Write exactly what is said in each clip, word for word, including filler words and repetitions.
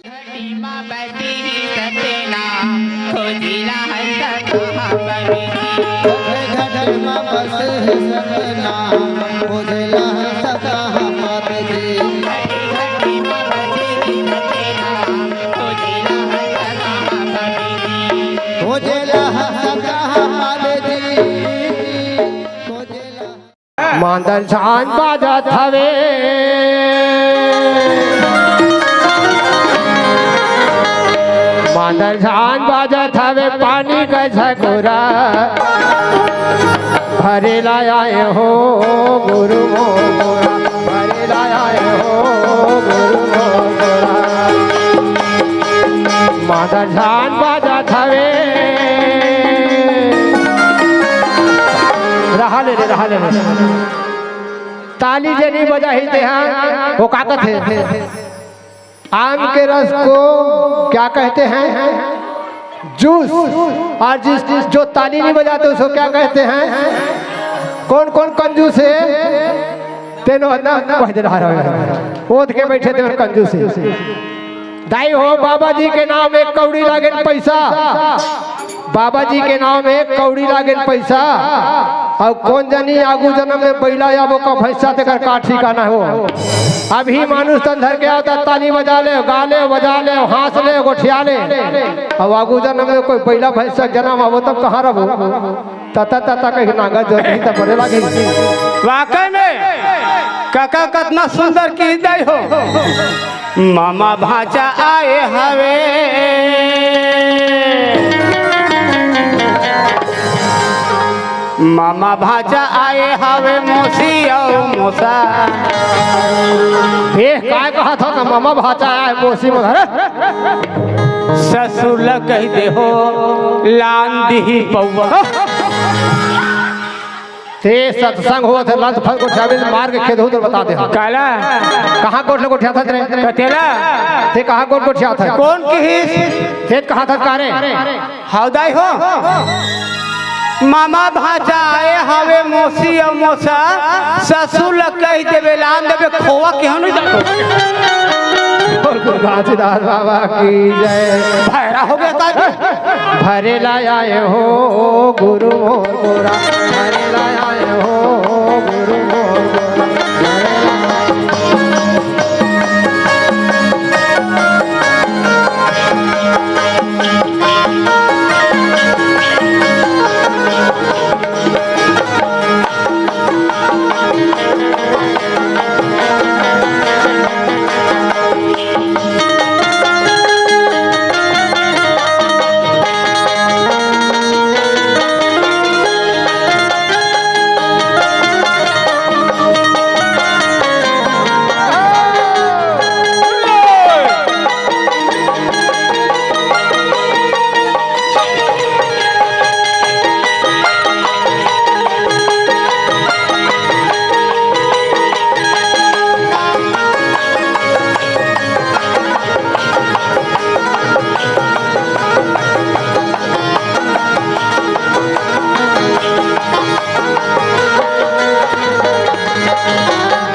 घटी मा बसे हे सतना, खोजिला हंस कहाँ पबे जी। घटी मा बसे हे सतना, खोजिला हंस कहाँ पबे जी। घटी मा बसे हे सतना, खोजिला हंस कहाँ पबे जी। खोजिला हंस कहाँ पबे जी। खोजिला मांदर झान बाजत हवे, मांदर झान बाजत हवे, पानी का झकोरा भरे ला आए हो गुरु मोर मोरा, भरे ला आए हो गुरु मोर मोरा। मांदर झान बाजत हवे। रहा ले रे, रहा ले रे। ताली जे नहीं बजाही तेहा, वो का कथे? आम के रस को क्या कहते हैं? जूस। और जिस, जिस जो ताली नहीं बजाते उसको क्या कहते हैं? कौन कौन कंजूस है? तेनो ना, ना, कह दे रहा है। ओध के बैठे थे कंजूस है। दाई हो, बाबा जी के नाम एक कौड़ी लागेन पैसा, बाबा जी के नाम एक कौड़ी लागेन पैसा। अउ कोन जनी आगू जन्म में बैला या वो का भैंसा, तेकर का ठिकाना हो। अभी मानुष तन धर के आवत हे, ताली बजा ले, गा ले, बजा ले, हंस ले, गोठिया ले। अउ आगू जन्म में कोई बैला भैंसा जन्म आवो तब कहाँ रहबो? तता तता कही नांगर जोतही त बने लागी। वाकई में काका कतना सुंदर की दाई हो। मामा भांचा आए हवे, मामा भांचा आए हवे, मौसी अउ मौसा। ए, काय कहा था ना, मामा भांचा आए, मौसी मौसा। ससुर ल कहि दे हो, लान दिही पौवा। ते सत्संग होवत हे, लंत फंत गोठियाबे त मार के खेदहूं त बता दे। काला? कहाँ गोठ ल गोठियाथस रे? कतेला? ते कहाँ गोठ गोठियाथस? कोन किहिस? ते कहाथस का रे? हव दाई हो। मामा भांचा आए हवे, मौसी अउ मौसा, ससुर ल कहि देबे, लान देबे, खोवा केहू नहीं जानो। बोल गुरु घासीदास बाबा की जय। भैरा हो गया का? भरे ला आए हो गुरु मोर मोरा, भरे ला आए हो गुरु मोर मोरा।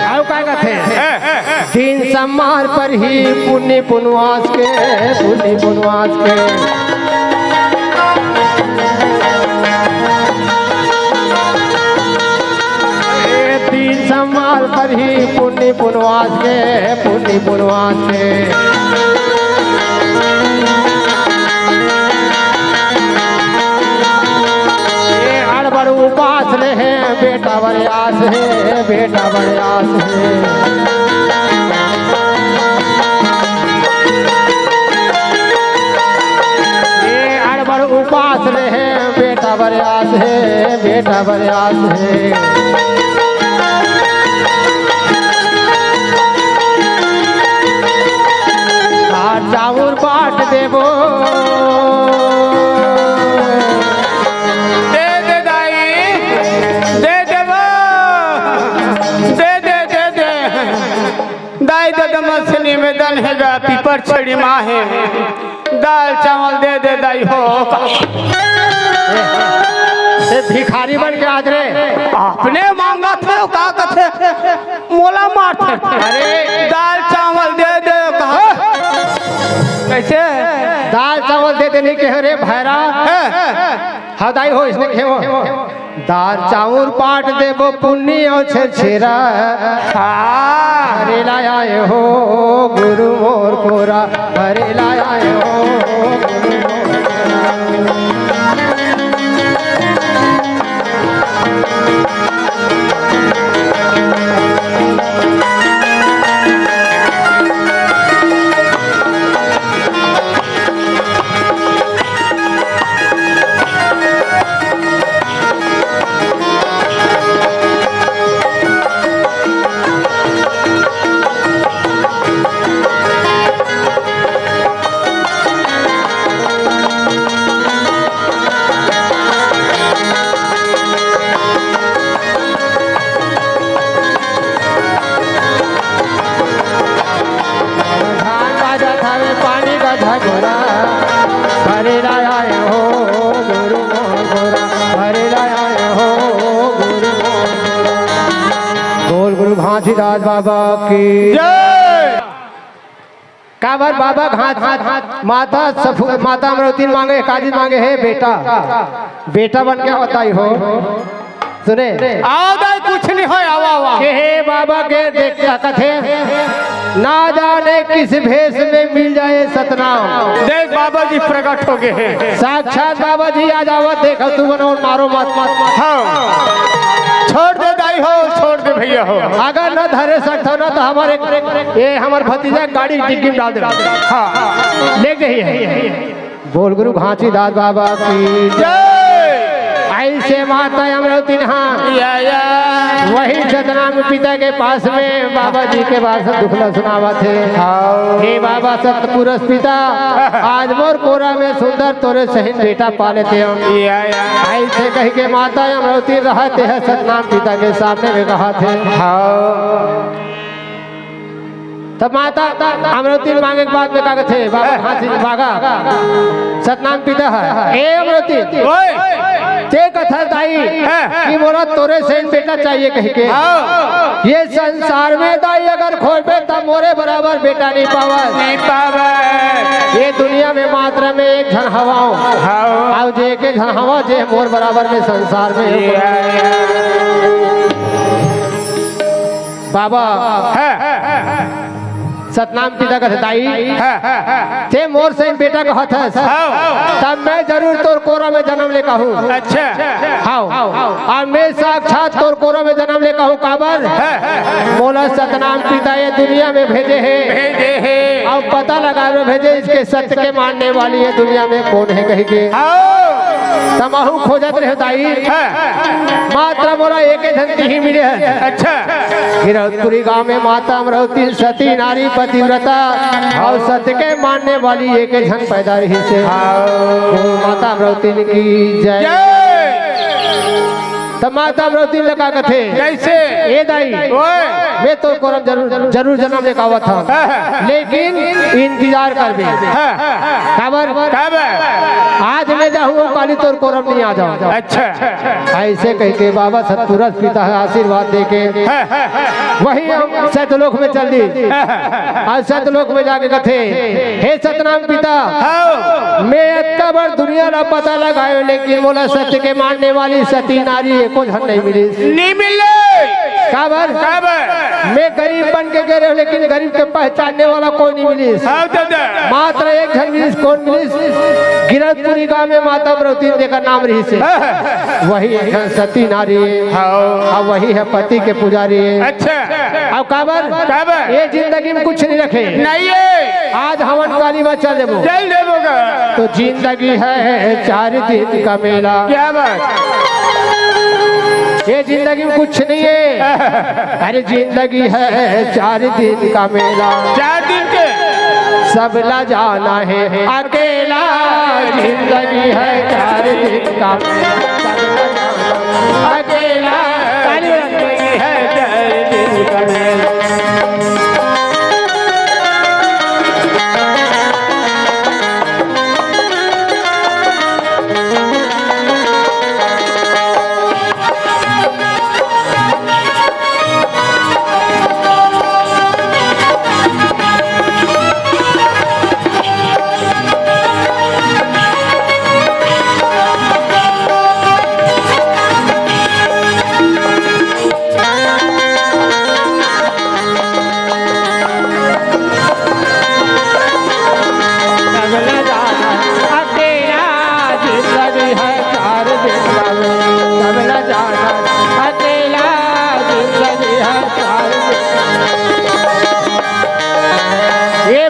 अउ का कथे? दिन सम्मार परही पुन्नी पुनवास के, पुन्नी पुनवास के। ए, दिन सम्मार परही पुन्नी पुनवास के, पुन्नी पुनवास के। ए, अड़बड़ उपास ले हे, बेटा बर आस हे, बेटा बर आस हे। ए अड़बड़ उपास ले हे, बेटा बर आस हे, बेटा बर आस हे। का चाउर बाट देबो? दे दे दाई, दे देबो, दे दे, दे दे। दाई दे दे, मसनी में दन हे गा, पीपर छड़ी माँ हे। दाल चावल दे दे दाई हो। भिखारी बन के आज रे। अपने मांगत हे, का कथे? मोला मारथे। अरे। दाल चावल दे दे, कहा। कैसे? दाल चावल दे दे नहीं कहे रे भैरा। हैं? हदाई हो, इसने कहे हो। दाल चाउर पाट देबो पुन्नी अउ छेरछेरा। हाँ। अरे लाया हो गुरु मोर कोरा। अरे लाया हो। धान बाजत हवे, पानी का झगोरा, भरे लाया हो गुरु मोर गोरा, भरे लाया हो गुरु मोर गोरा। बोल गुरु घासीदास बाबा की जय। काबर बाबा घास, माता सफू-, माता अमरौती मांगे, काजी मांगे हे बेटा, बेटा बन के होता ही हो। सुने। आओ दाई, कुछ नहीं होय, आवा, आवा। के हे बाबा के देख ताकत हे, ना जाने किस भेष में मिल जाए सतनाम। देख, बाबा जी प्रकट हो गए हैं। साक्षात बाबा जी आ जावत, देखो तू बनो, मारो मत, मत, मत। हाँ। छोड़ दे दाई हो, छोड़ दे भैया हो। अगर न धरे सकते हो ना, तो हमारे, ये हमारे भतीजा गाड़ी डिग्गी में डाल दे। हाँ। ले जाइए। बोल गुरु घासीदास बाबा की जय। ऐसे माता अमरौती नहा या, या। वही सतनाम पिता के पास में बाबा जी के पास दुखला सुनावत हे। हाँ। हे बाबा सतपुरुष पिता, आज मोर कोरा में सुंदर तोरे सहिन बेटा पा लेते हो। या, या। ऐसे कह के माता अमरौती रहते हैं, सतनाम पिता के सामने में कहा थे। हाँ। तब माता अमरौती मांगे के बाद में का कथे, बाबा घासी बागा सतनाम पिता है। ए अमरौती, ओए। ते कथा दाई हाँ। कि मोला तोरे सहिन बेटा चाहिए कह के। हाँ। ये संसार में दाई अगर खोजबे तब मोरे बराबर बेटा नहीं पावस। नहीं पावस। ये दुनिया में मात्र में एक झन हवाओ। हाँ। आओ जे एक झन हवा जे मोर बराबर में संसार में हो। या, या। बाबा, हाँ। सतनाम पिता कथे दाई, हाँ। ते मोर सहिन बेटा कहत हस, हाँ। तब मैं जरूर तोर कोरा में जन्म ले कहूँ। अच्छा। हाँ। और मैं साक्षात तोर कोरा में जन्म ले कहूँ, काबर? हाँ। मोला सतनाम पिता ये दुनिया में भेजे हे। भेजे हे। और पता लगा में भेजे, इसके सत्य के मानने वाली ये दुनिया में कौन है कह के। हाँ। तमहू खोजत रहे दाई। हाँ। मात्र मोला एक झन तिही मिले हे। अच्छा। गिरौदपुरी गांव में माता अमरौती सती नारी पतिव्रता और सत्य के मानने वाली एक झन पैदा रहिसे। हाँ। वो माता अमरौती की जय। जय। तब माता अमरौती लगा कथे। कैसे? ए दाई। ओए। मैं तो कोरा में जरूर, जरूर जन्म लेके आवत हूँ। हाँ, हाँ। लेकिन इंतजार करबे। हाँ। काबर? काबर? आज मैं जाहूँ, काली तोर कोरा में नहीं आ जाऊँ। अच्छा। ऐसे कह के बाबा सतपुरुष पिता है आशीर्वाद दे के। हाँ, हाँ, हाँ। वही हम सतलोक में चल दी। हाँ, हाँ। आज सतलोक में जाके कथे, हे सतनाम पिता, हाँ। मैं अतका बार दुनिया ला पता लगायो, लेकिन मोला सत्य के मानने वाली सती नारी एको झन नहीं मिली। नहीं मिले। काबर? काबर? मैं गरीब बन के गे रहेंव, लेकिन गरीब के पहचानने वाला कोई नहीं मिलिस। हाँ, दादा। मात्र एक झन मिलिस, कौन मिलिस? गिरौदपुरी गांव में माता अमरौती जेकर नाम रहिसे। हाँ। वही एक झन सती नारी हे। हाँ। अब वही है पति के पुजारी हे। अच्छा। अब काबर? काबर? ये जिंदगी में कुछ नहीं रखे। नहीं है। आज हमन काली बा चल देबो। चल देबो का। तो जिंदगी है चार दिन का मेला। क्या बात? ये जिंदगी में कुछ नहीं है। अरे जिंदगी है चार दिन का मेला। चार दिन के। सबला जाना है अकेला। जिंदगी है चार दिन का मेला। अकेला। ताली बजा। जिंदगी है चार दिन का मेला।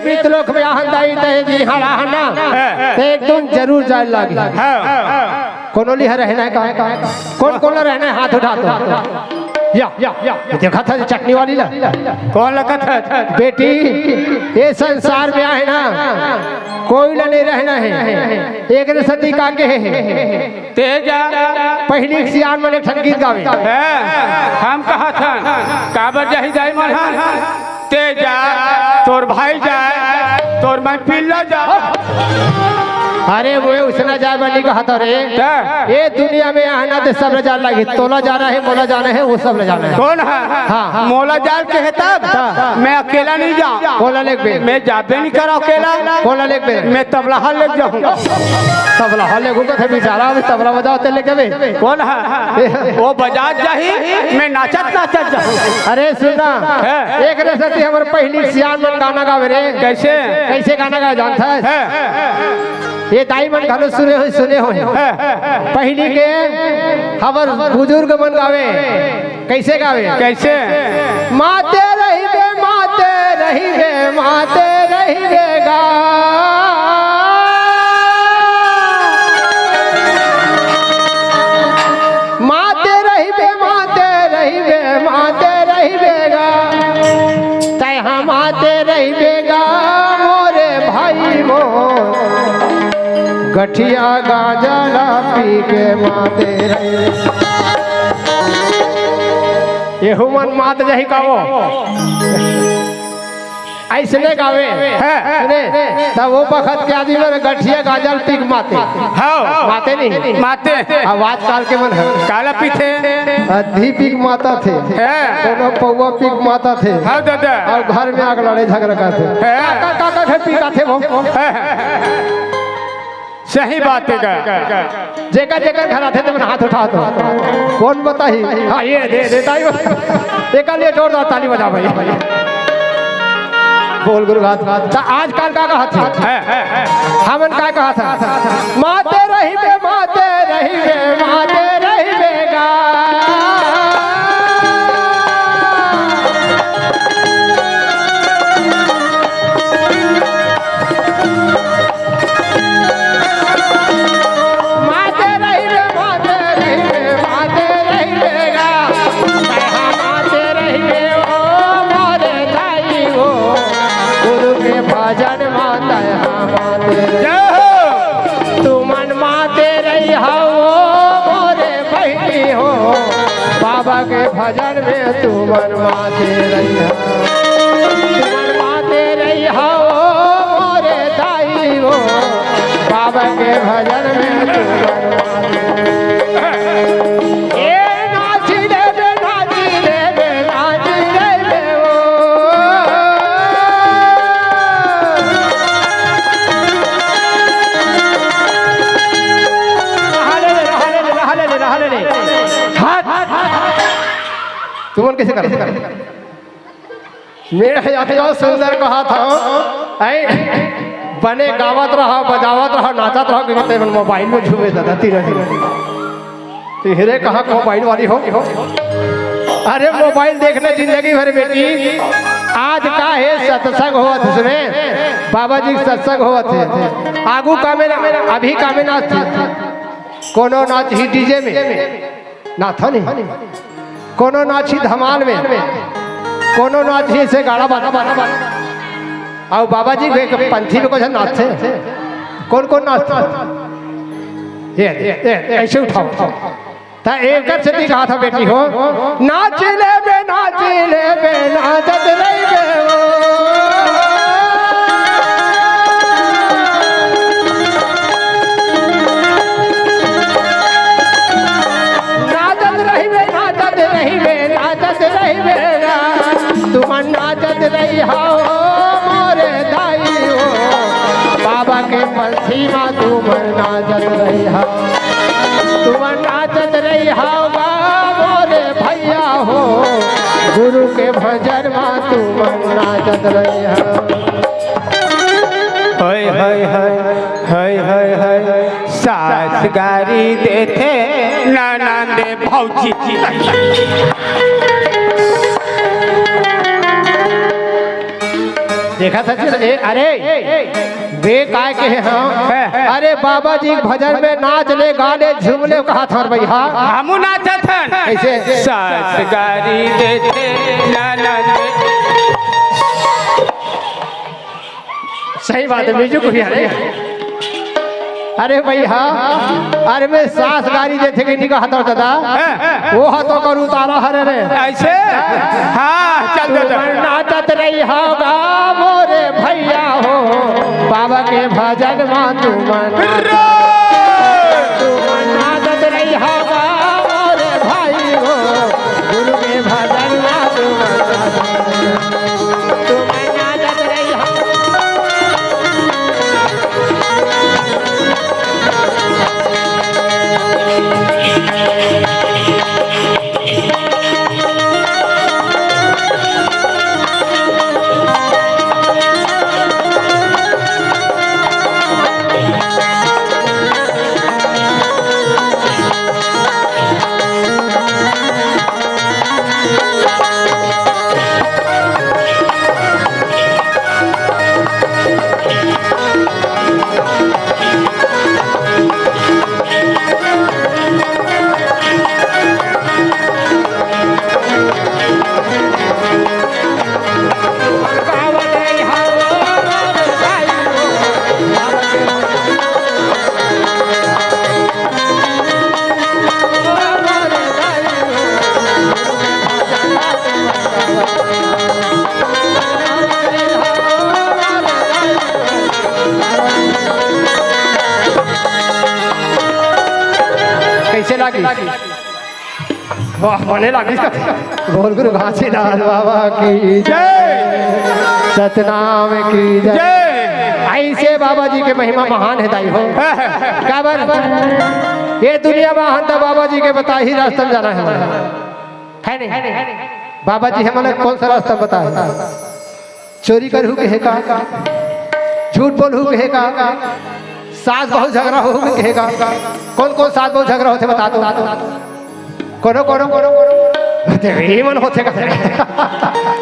पितलोक में आहन दाई, तहे जी हरा हना। हाँ। ते एक दिन जरूर जाए लागी। हाँ। कोनो ली हर रहना है का? कौन, कौन रहना है? हाथ उठा दो। या, या, या। ये देखा था चटनी वाली ला। कौन लगा था? बेटी, ये संसार में आए ना, कोई ला नहीं रहना है। एक ने सती का के है। ते जा। पहली सियान मन एक ठन गीत गावे। हैं, हम कहा था, काबर जाही दाई मन हा? ते जा, तोर भाई जाए, तोर मैं पिल्ला जा। अरे वो उसना जाए बनी कहा था रे। क्या? ये दुनिया में आना ते सब ला जाना लगी, तोला जाना है, मोला जाना है, वो सब ला जाना है। कौन है? हाँ। मोला जान के है तब? हाँ। मैं अकेला नहीं जाऊँ। बोला लेक बे। मैं जाबे नहीं करा अकेला। बोला लेक बे। मैं तबला हल लेके जाऊँ। तबला हल लेके तो बेचारा अभी तबला बजाओ ते लेके बे। कौन है? वो बजात जाही, मैं नाचत नाचत जाऊँ। अरे सुन ना, हैं? एक रे सती हमर पहली सियान मन गाना गावे रे। कैसे? कैसे गाना गावे जानता है? हैं? ये दाई मन घलो सुने हो, सुने हो। हैं? पहली के हमर बुजुर्ग मन गावे। कैसे गावे? कैसे? माते रहिबे, माते रहिबे, माते रहिबे गा। माते रहिबे, माते रहिबे, माते रहिबे गा। तै हम माते रहिबे गा, मोरे भाई मोर। गठिया गांजा ला पी के माते रहिबे। एहू मन मात जाही का वो? ऐसने गावे। हैं। सुने, तब वो बखत के आदमी मन गठिया गांजा ल पी के माते। हाँ। माते नहीं। माते। अब आजकल के मन है। काला पीथे। अद्धी पी के माता थे। हैं। कोनो पौवा पी के माता थे। हाँ दादा। और घर में आग लड़े झगड़ा करते। हैं। का, का, का, का, का पी का थे वो? हैं। सही बात है का? जेकर जेकर घर आथे, तेमन हाथ उठा दो। कौन बताही? हाँ, ये दे, दे, ताली बजा। एकर लिए जोरदार ताली बजा भाई। बोल गुरु घात। त आजकल का कहत हे? हैं, हैं, हैं। हमन का कहत हे? माते रहिबे, माते रहिबे, माते रहिबे गा। माते रहिबे, माते रहिबे, माते रहिबे गा। तैं हा माते रहिबे ओ मोरे दाई ओ। गुरु के भजन मा तैं हा माते रहिबे। जय हो। तुमन माते रहिहा ओ मोरे बहिनी हो। बाबा के भजन में तुमन माते रहिहा। तुमन माते रहिहा ओ मोरे दाई हो, बाबा के भजन में तू बनवा दे। ए नाची रे बे, नाची रे बे, नाची रे बे ओ। रहा ले, रहा ले, रहा ले, रहा ले। हाथ, हाथ, हाथ। तुमन कैसे कर? मैं अतका सुंदर कहा था, ऐ, बने गावत रहा, बजावत रहा, नाचत रहा, कि तेमन मोबाइल में झूमे दादा, तीनों दिन। तो हिरे कहा मोबाइल वाली हो? अरे मोबाइल देखना जिंदगी भर बेटी, आज का है सत्संग होवत हे, सुने, बाबा जी के सत्संग होवत हे, आगू का में ना, अभी का में ना थी, कोनो नाच ही डीजे में, नाथा नहीं। कोनो नाची धमाल में, कोनो नाची से गाड़ा बाजा। अउ बाबा जी के पंथी में कुछ नाचथे। कौन कौन नाचथे? ये, ये, ये, ऐसे उठाओ। त एकर सेती कहा था बेटी हो, नाच ले बे, नाच ले बे, नाचत रहिबे ओ। नाचत रहिबे, नाचत रहिबे, नाचत रहिबे गा। तुमन नाचत रहिहा ओ मोरे दाई हो। बाबा के पंथी मा तुमन नाचत रहिहा। तुमन नाचत रहिहा गा मोरे भैया हो। गुरु के भजन मा तुमन नाचत रहिहा। हाय, हाय, हाय, हाय, हाय, हाय। सास गारी देथे, ननंद भौजी। देखा सचिन, ए, अरे, बे काय कहे हम? हैं। अरे, बाबा जी के भजन में नाच ले, गा ले, झूम ले, कहा था भैया। हमू नाचत हन। कैसे? सास गारी देथे ननद। सही बात है, म्यूजिक भी है। अरे भैया, अरे मैं सास गारी देथे कि नहीं कहा था दादा? हैं। वो हा तो करू तारा हरे रे। ऐसे? हाँ, चल दे, दे। तुमन नाचत रही होगा मोरे भैया हो, बाबा के भजन मा तुमन नाचत, तुमन नाचत रही होगा मोरे भाई हो, गुरु के भजन मा तुमन नाचत, तुमन नाचत रही हो। कैसे लागी? वाह, बने लागी। बोल गुरु घासीदास बाबा की जय। सतनाम की जय। जय। ऐसे बाबा जी के महिमा महान है दाई हो। काबर ये दुनिया में हंता बाबा जी के बताही रास्ता में जाना है, है नहीं? बाबा जी हमन ला कौन सा रास्ता बताए? चोरी करहू कहे का, झूठ बोलहू कहे का, सास बहू झगड़ा होहू कहे का। कौन कौन सास बहू झगड़ा होथे बता दो। कोनो कोनो कोनो ये मन होथे का।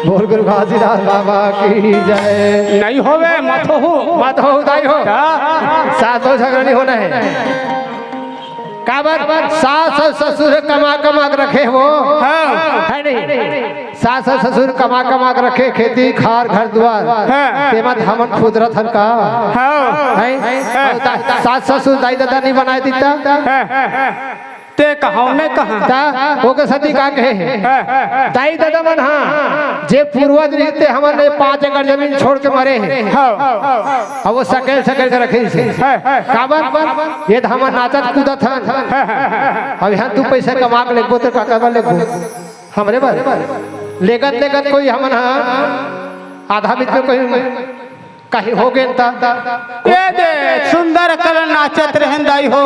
बोल गुरु घासीदास बाबा की जय। नहीं होवे, मत होहू। मत होहू दाई हो। का? सास बहू झगड़ा नहीं होना है। काबर? सास अउ ससुर कमा कमा के रखे हो। हाँ। है नहीं? सास अउ ससुर कमा कमा के रखे, खेती खार घर दुआर। हाँ। तेमा हमन खुदरत हन का? हाँ। हैं? हाँ। अउ दा-, सास ससुर दाई ददा नहीं बनाए दिता। हाँ। ते कहा, मैं कहा। ता, ओके सती का कहे हे? हाँ। दाई ददा मन हा, जे पूर्वज रहिथे हमन ले पाँच एकड़ जमीन छोड़ के मरे हे। हाँ। अब वो सकेल सकेल के रखे से। हाँ, हाँ। काबर? ये तो हमन नाचत कूदत हन। हाँ, हाँ, हाँ, हाँ। अब यहाँ तू पैसा कमा के लेगबो तो का कर लेगबो? हमरे बर। लेगत लेगत कोई हमन हा आधा बीच में कोई कहीं हो गेन ता। ए दे, सुंदर कला नाचत रहन दाई हो।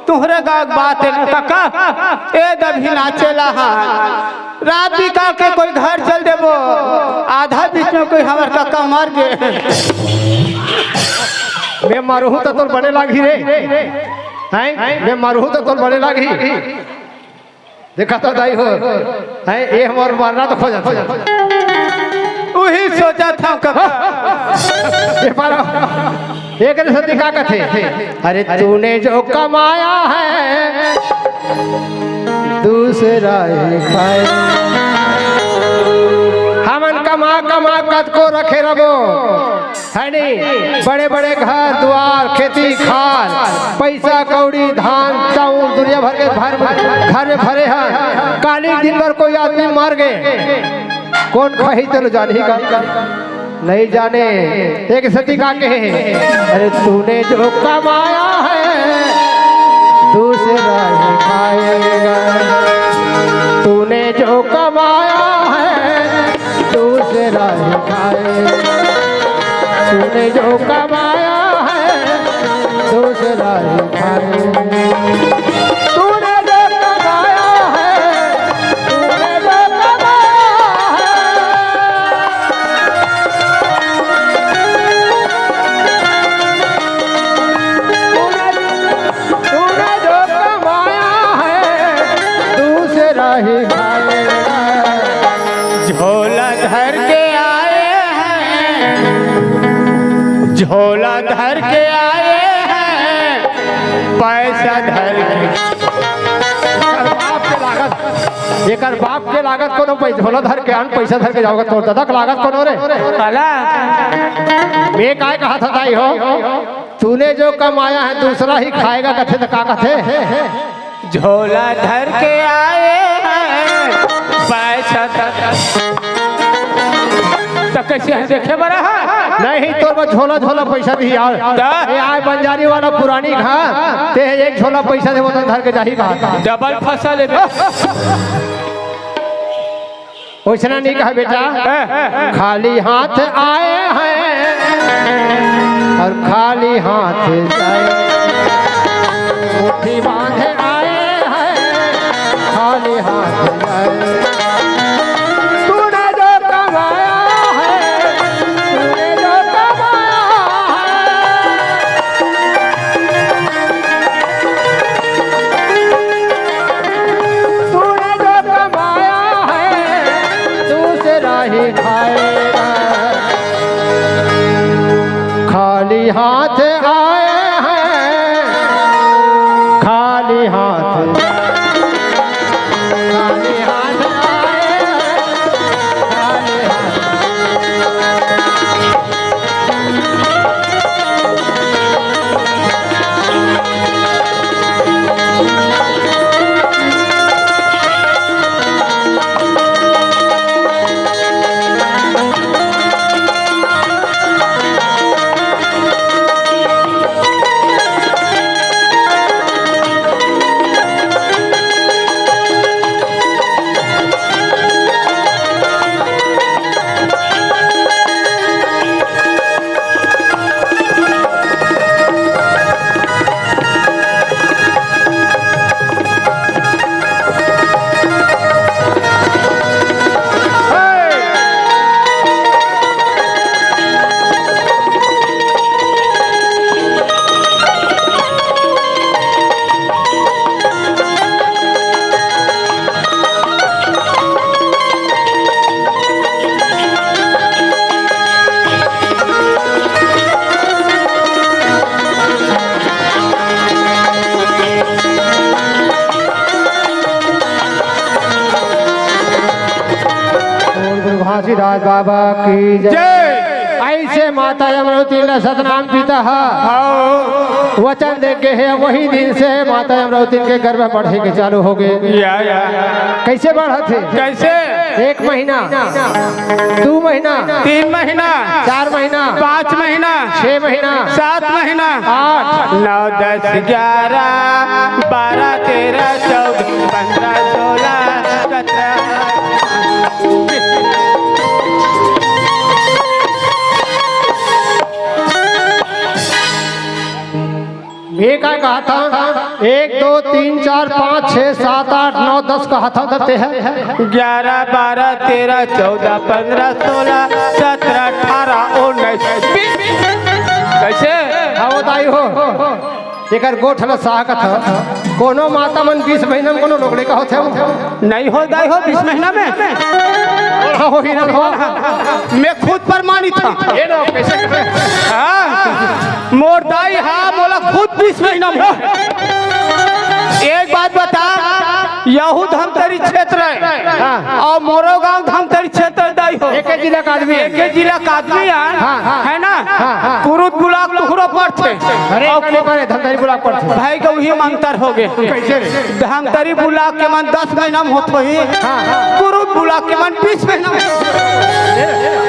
तुहरे गाँव के बात है ना काका? ए दे अभी नाचे ला हाँ। रात बिका के कोई घर चल देबो, आधा बीच में कोई हमर काका मर गे। मैं मरहूँ तो तोर बने लागही रे। हैं? मैं मरहूँ तो तोर बने लागही। देखा तो दाई हो, हैं, ये हमर मरना तो खोजत हे। उही सोचत हँव काका। ये पारो, एकरे सेती का कथे? अरे तूने जो कमाया है, दूसरा ही खाए। हमन कमा कमा कतको रखे रबो, है नहीं? बड़े बड़े घर दुआर, खेती खार, पैसा कौड़ी, धान चाउर, दुनिया भर के भर, घर में भरे हैं। काली दिन भर कोई आदमी मर गए, कौन खही तेला जानही का? नहीं जाने। एक सेती का कहे, अरे तूने जो कमाया है, दूसरा ही खाएगा। तूने जो कमाया है, दूसरा ही खाएगा। तूने जो कमाया है, दूसरा ही खाएगा। तूने जो कमाया है, तूने जो कमाया है, तूने जो कमाया है, दूसरा ही खाएगा। झोला धर के आए हैं, झोला धर के आए हैं, पैसा धर के। एकर बाप के लागत, एकर बाप के लागत कोनो पै-, झोला धर के आन, पैसा धर के जावत, तोर ददा के लागत कोनो रे? काला? मैं काय कहा था दाई हो, तूने जो कमाया है दूसरा ही खाएगा कथे त का कथे? झोला धर के आए हैं, पैसा धर। त कैसे है देखे बरा है? नहीं, तोर बस झोला झोला पैसा भी यार। त? ये आय बंजारी वाला पुरानी घा, ते एक झोला पैसा दे, वो तो धर के जाही कहा। डबल फंसा ले। वैसना नहीं कहा बेटा, हैं? खाली हाथ आए हैं और खाली हाथ जाए, मुट्ठी बांधे आए हैं, खाली हाथ जाए। तूने जो कमाया है, तूने जो कमाया है, तूने जो कमाया है, दूसरा ही खाएगा। खाली हाथ आए हैं, खाली हाथ, खाली हाथ आए हैं, खाली हाथ। बोल गुरु घासीदास बाबा की जय। जय। ऐसे माता अमरौती ला सतनाम पिता हा। हाँ। वचन दे के हे, वही दिन से माता अमरौती के गर्भ बढ़े के चालू हो गए। या, या। कैसे बढ़त हे? कैसे? एक महीना, दू महीना, तीन महीना, चार महीना, पाँच महीना, छह महीना, सात महीना, आठ, नौ, दस, ग्यारह, बारह, तेरह, चौदह, पन्द्रह, सोलह, सत्रह। ये का कहा था? एक, दो, तीन, चार, पाँच, छः, सात, आठ, नौ, दस कहा था, धरते हैं। ग्यारह, बारह, तेरह, चौदह, पन्द्रह, सोलह, सत्रह, अठारह, उन्नीस, बीस। कैसे? हाँ, वो दाई हो। एकर गोठ ल साहकत ह। कोनो माता मन बीस महीना में कोनो लोगड़े का होथे? नहीं हो दाई हो बीस महीना में। हाँ, हो ही ना हो। मैं खुद प्रमाणित हूँ। ये ना, कैसे, कैसे? हाँ, मोर दाई हा, मोला खुद बीस महीना में। एक बात बता, यहू धमतरी क्षेत्र है हाँ। और मोरो गांव धमतरी क्षेत्र दाई हो। एके जिला का आदमी है। एके जिला का आदमी है, हाँ, हाँ। है ना? हाँ, हाँ। कुरुद ब्लॉक तुहरो पड़थे। अरे, और इतने बड़े धमतरी ब्लॉक पड़थे। भाई का उही में अंतर हो गए। कैसे रे? धमतरी ब्लॉक के मन दस महीना में होत होही। हाँ, हाँ। कुरुद ब्लॉक के मन बीस महीना में।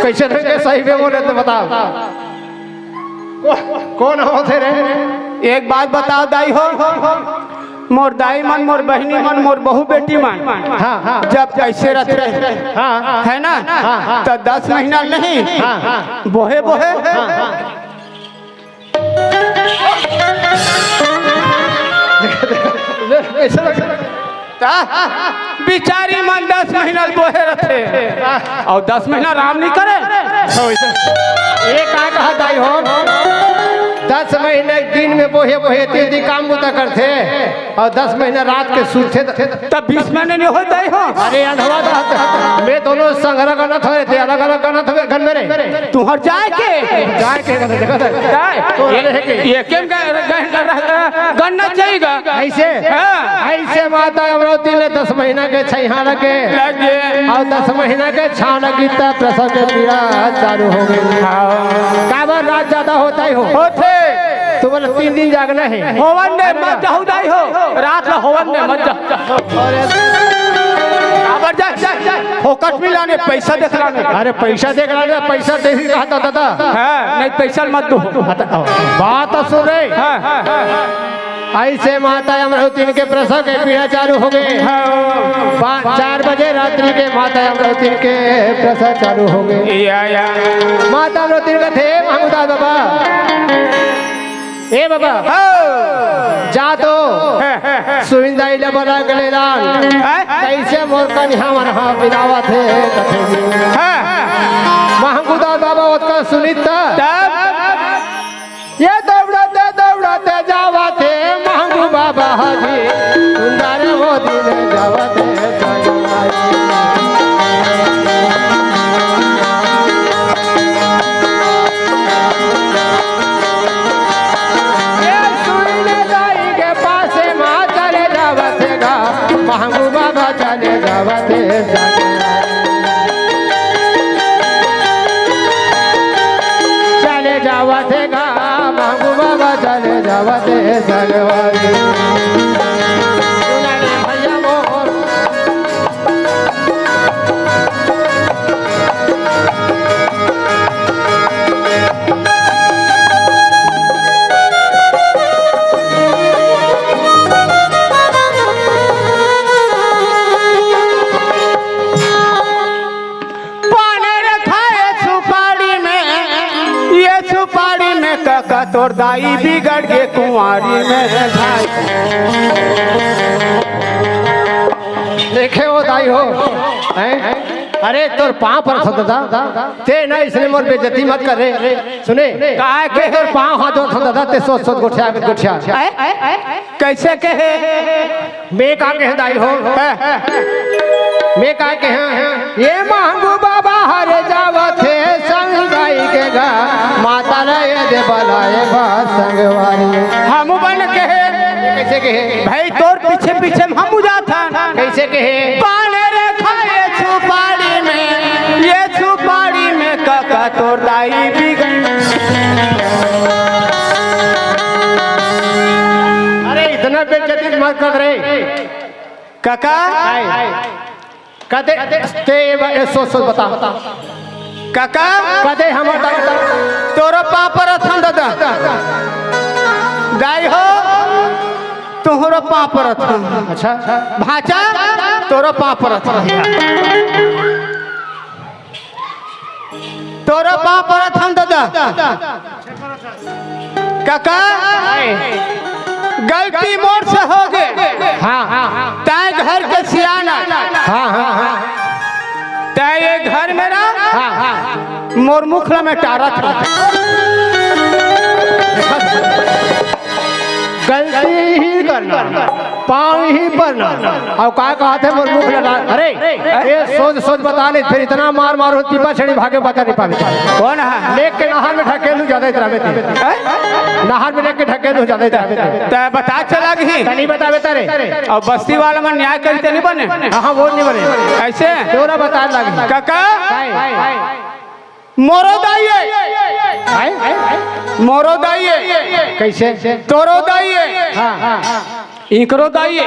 कैसे रे? सही में बोले तो बताओ। को-, कौन होथे रे? एक बात बताओ दाई हो, मोर दाई मन, मोर बहिनी मन, मोर बहू बेटी मन, हाँ, हाँ। जब कैसे रहते रहे, हाँ। है ना? हाँ, हाँ। तो दस महीना नहीं, हाँ, हाँ। बोहे बोहे। हाँ, हाँ। ऐसा लगता है। ता बिचारी मन दस महीना ल बोहे रथे। अउ दस महीना आराम नहीं करे। ये का कहा दाई हो? दस महीना दिन में बोहे बोहे तीन दिन काम बुता करथे अउ दस महीना रात के सुतथे त तब बीस महीना नहीं होता ही हो। अरे अंधवा दात, मैं दोनों संघरा गणत हवे, ते अलग-अलग गणत हवे घर में रे। तुहर जाए के? जाए के गणत, गणत। जाए। तो ये, रहे के? ये केम ग-, ग-, ग-, गणना चाहिएगा? ऐसे? हाँ। ऐसे माता अमरावती ले दस महीना के छैहा लगे। लगे। अउ दस महीना के छाव लगी त प्रसव के पीड़ा चालू हो गई। हाँ। काबर रात ज्यादा होता ही हो? होथे। तुमन तीन दिन जागना हे। होवन ने मत जाहू दाई हो, रात ला होवन ने मत जा। अरे। काबर जा, जा, जा। फोकट मिलाने, पैसा देख लाने। अरे पैसा देख लाने, पैसा दे ही कहा था दादा। हाँ, नहीं पैसा मत दो। बता, बात तो सुन रे। हाँ, हाँ, हाँ। ऐसे माता अमरावती के प्रसव के पीड़ा चालू हो गए। हाँ। पाँच, चार बजे रात्रि के माता अमरावती के प्रसव चालू हो गए। या, या। माता अमरावती का थे महंगू दादा बाबा। ए बाबा, हाँ। जा तो हाँ, हाँ, हाँ। सुविंदा इला बना के ले लान। हाँ? कैसे मोर कन्या मन हा बिलावत हे कथे जी। हाँ। महंगू दादा बाबा ओतका सुनित त। तब? ये दौड़ते दौड़ते जावत हे महंगू बाबा हा जी। सुंदर वो दिन जावत हे। ए सुन दाई के पासे मा चले जावत गा, महंगू बाबा चले जावत हे। चले जावत गा, महंगू बाबा चले जावत हे संगवारी। सुना रे भैया मोर। पान रखाए सुपारी में, ये सुपारी में कका तोर दाई बिगड़ गे कुंवारी में भाई। देखे हो दाई हो, हैं? अरे तोर पाँव परत हँव दादा, ते ना इसने मोर बेइज्जती मत कर रे। सुने, काहे के? तोर पाँव हाथ जोड़त हँव दादा, ते सोच सोच गोठिया गोठिया। कैसे कहे? मैं का कहे दाई हो? हाँ। मैं का कहे? ये महंगू बाबा हरे जावत हे संग दाई के गा, माता ला ये दे बलाए बा संगवारी। हम बन कहे। ये कैसे कहे? भाई तोर पीछे पीछे हम जाथन। कैसे कहे? पान रखाए सुपारी में, ये सुपारी में कका तोर दाई बिगड़। अरे इतना बेइज्जती मत कर रे। काका? कदे ते ए सोच सोच बता। काका? कदे हमर दा-, तोरो पाँव परत हँव दादा। दाई हो, तोहरो पाँव परत हँव। अच्छा। भाँचा, तोरो पाँव परत हँव। तोरो पाँव परत हँव दादा। काका, गलती मोर से हो गे। हाँ, हाँ, हाँ। तैं घर के सियान। हाँ, हाँ, हाँ। तैं ये घर में रह। हाँ, हाँ। मोर मुख ला मैं टारत हँव। गलती ही करना, पाँव ही परना। अउ का कहत हे मोर मुख लगा? अरे, ए सोच सोच बता ले, फिर इतना मार मार हो, तीपा छेड़ी भागे बता नहीं पावे। कौन हे? लेक के नहर में ढकेल दूँ, ज्यादा इतराबे ते। हैं? नहर में लेक के ढकेल दूँ, ज्यादा इतराबे ते। त बता चला गही। त नहीं बताबे तारे। अउ बस्ती वाला मन न्याय करी ते नहीं बने? हाँ, हाँ, वो नहीं बने। ऐसे? तोला बता लागी। काका? काय? मोरो दाई हे। आय? मोरो दाई हे। कैसे? तोरो दाई हे। हाँ, हाँ। इकरो दाई हे।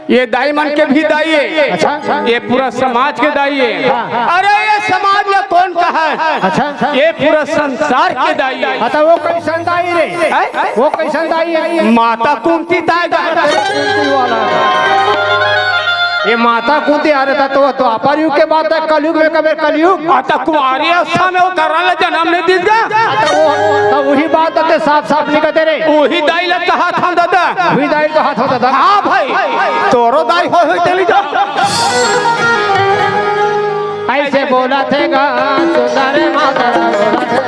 ये दाई मन के भी दाई हे। अच्छा। ये पूरा समाज के दाई हे। हाँ, हाँ। अरे ये समाज ला कौन कहा हे? अच्छा। ये पूरा संसार के दाई हे। हाँ, त वो कैसन दाई रे? हैं? वो कैसन दाई हे? माता कुंती दाई। कुंती वाला। ये माता कुंती, अरे त तो, तो द्वापर युग के बात हे, कलयुग में कबे कलयुग। आ, त कुंवारी अवस्था में वो करा ला जनम नहीं दिस गा। आ, त वो, त वही बात हे, साफ साफ नहीं कहते रे। वही दाई ला कहत हँव दादा। वही दाई ला कहत हँव दादा। हाँ भाई, तोरो दाई हो, हो चली जा। ऐसे बोलथे गा, सुंदर माता बोलथे।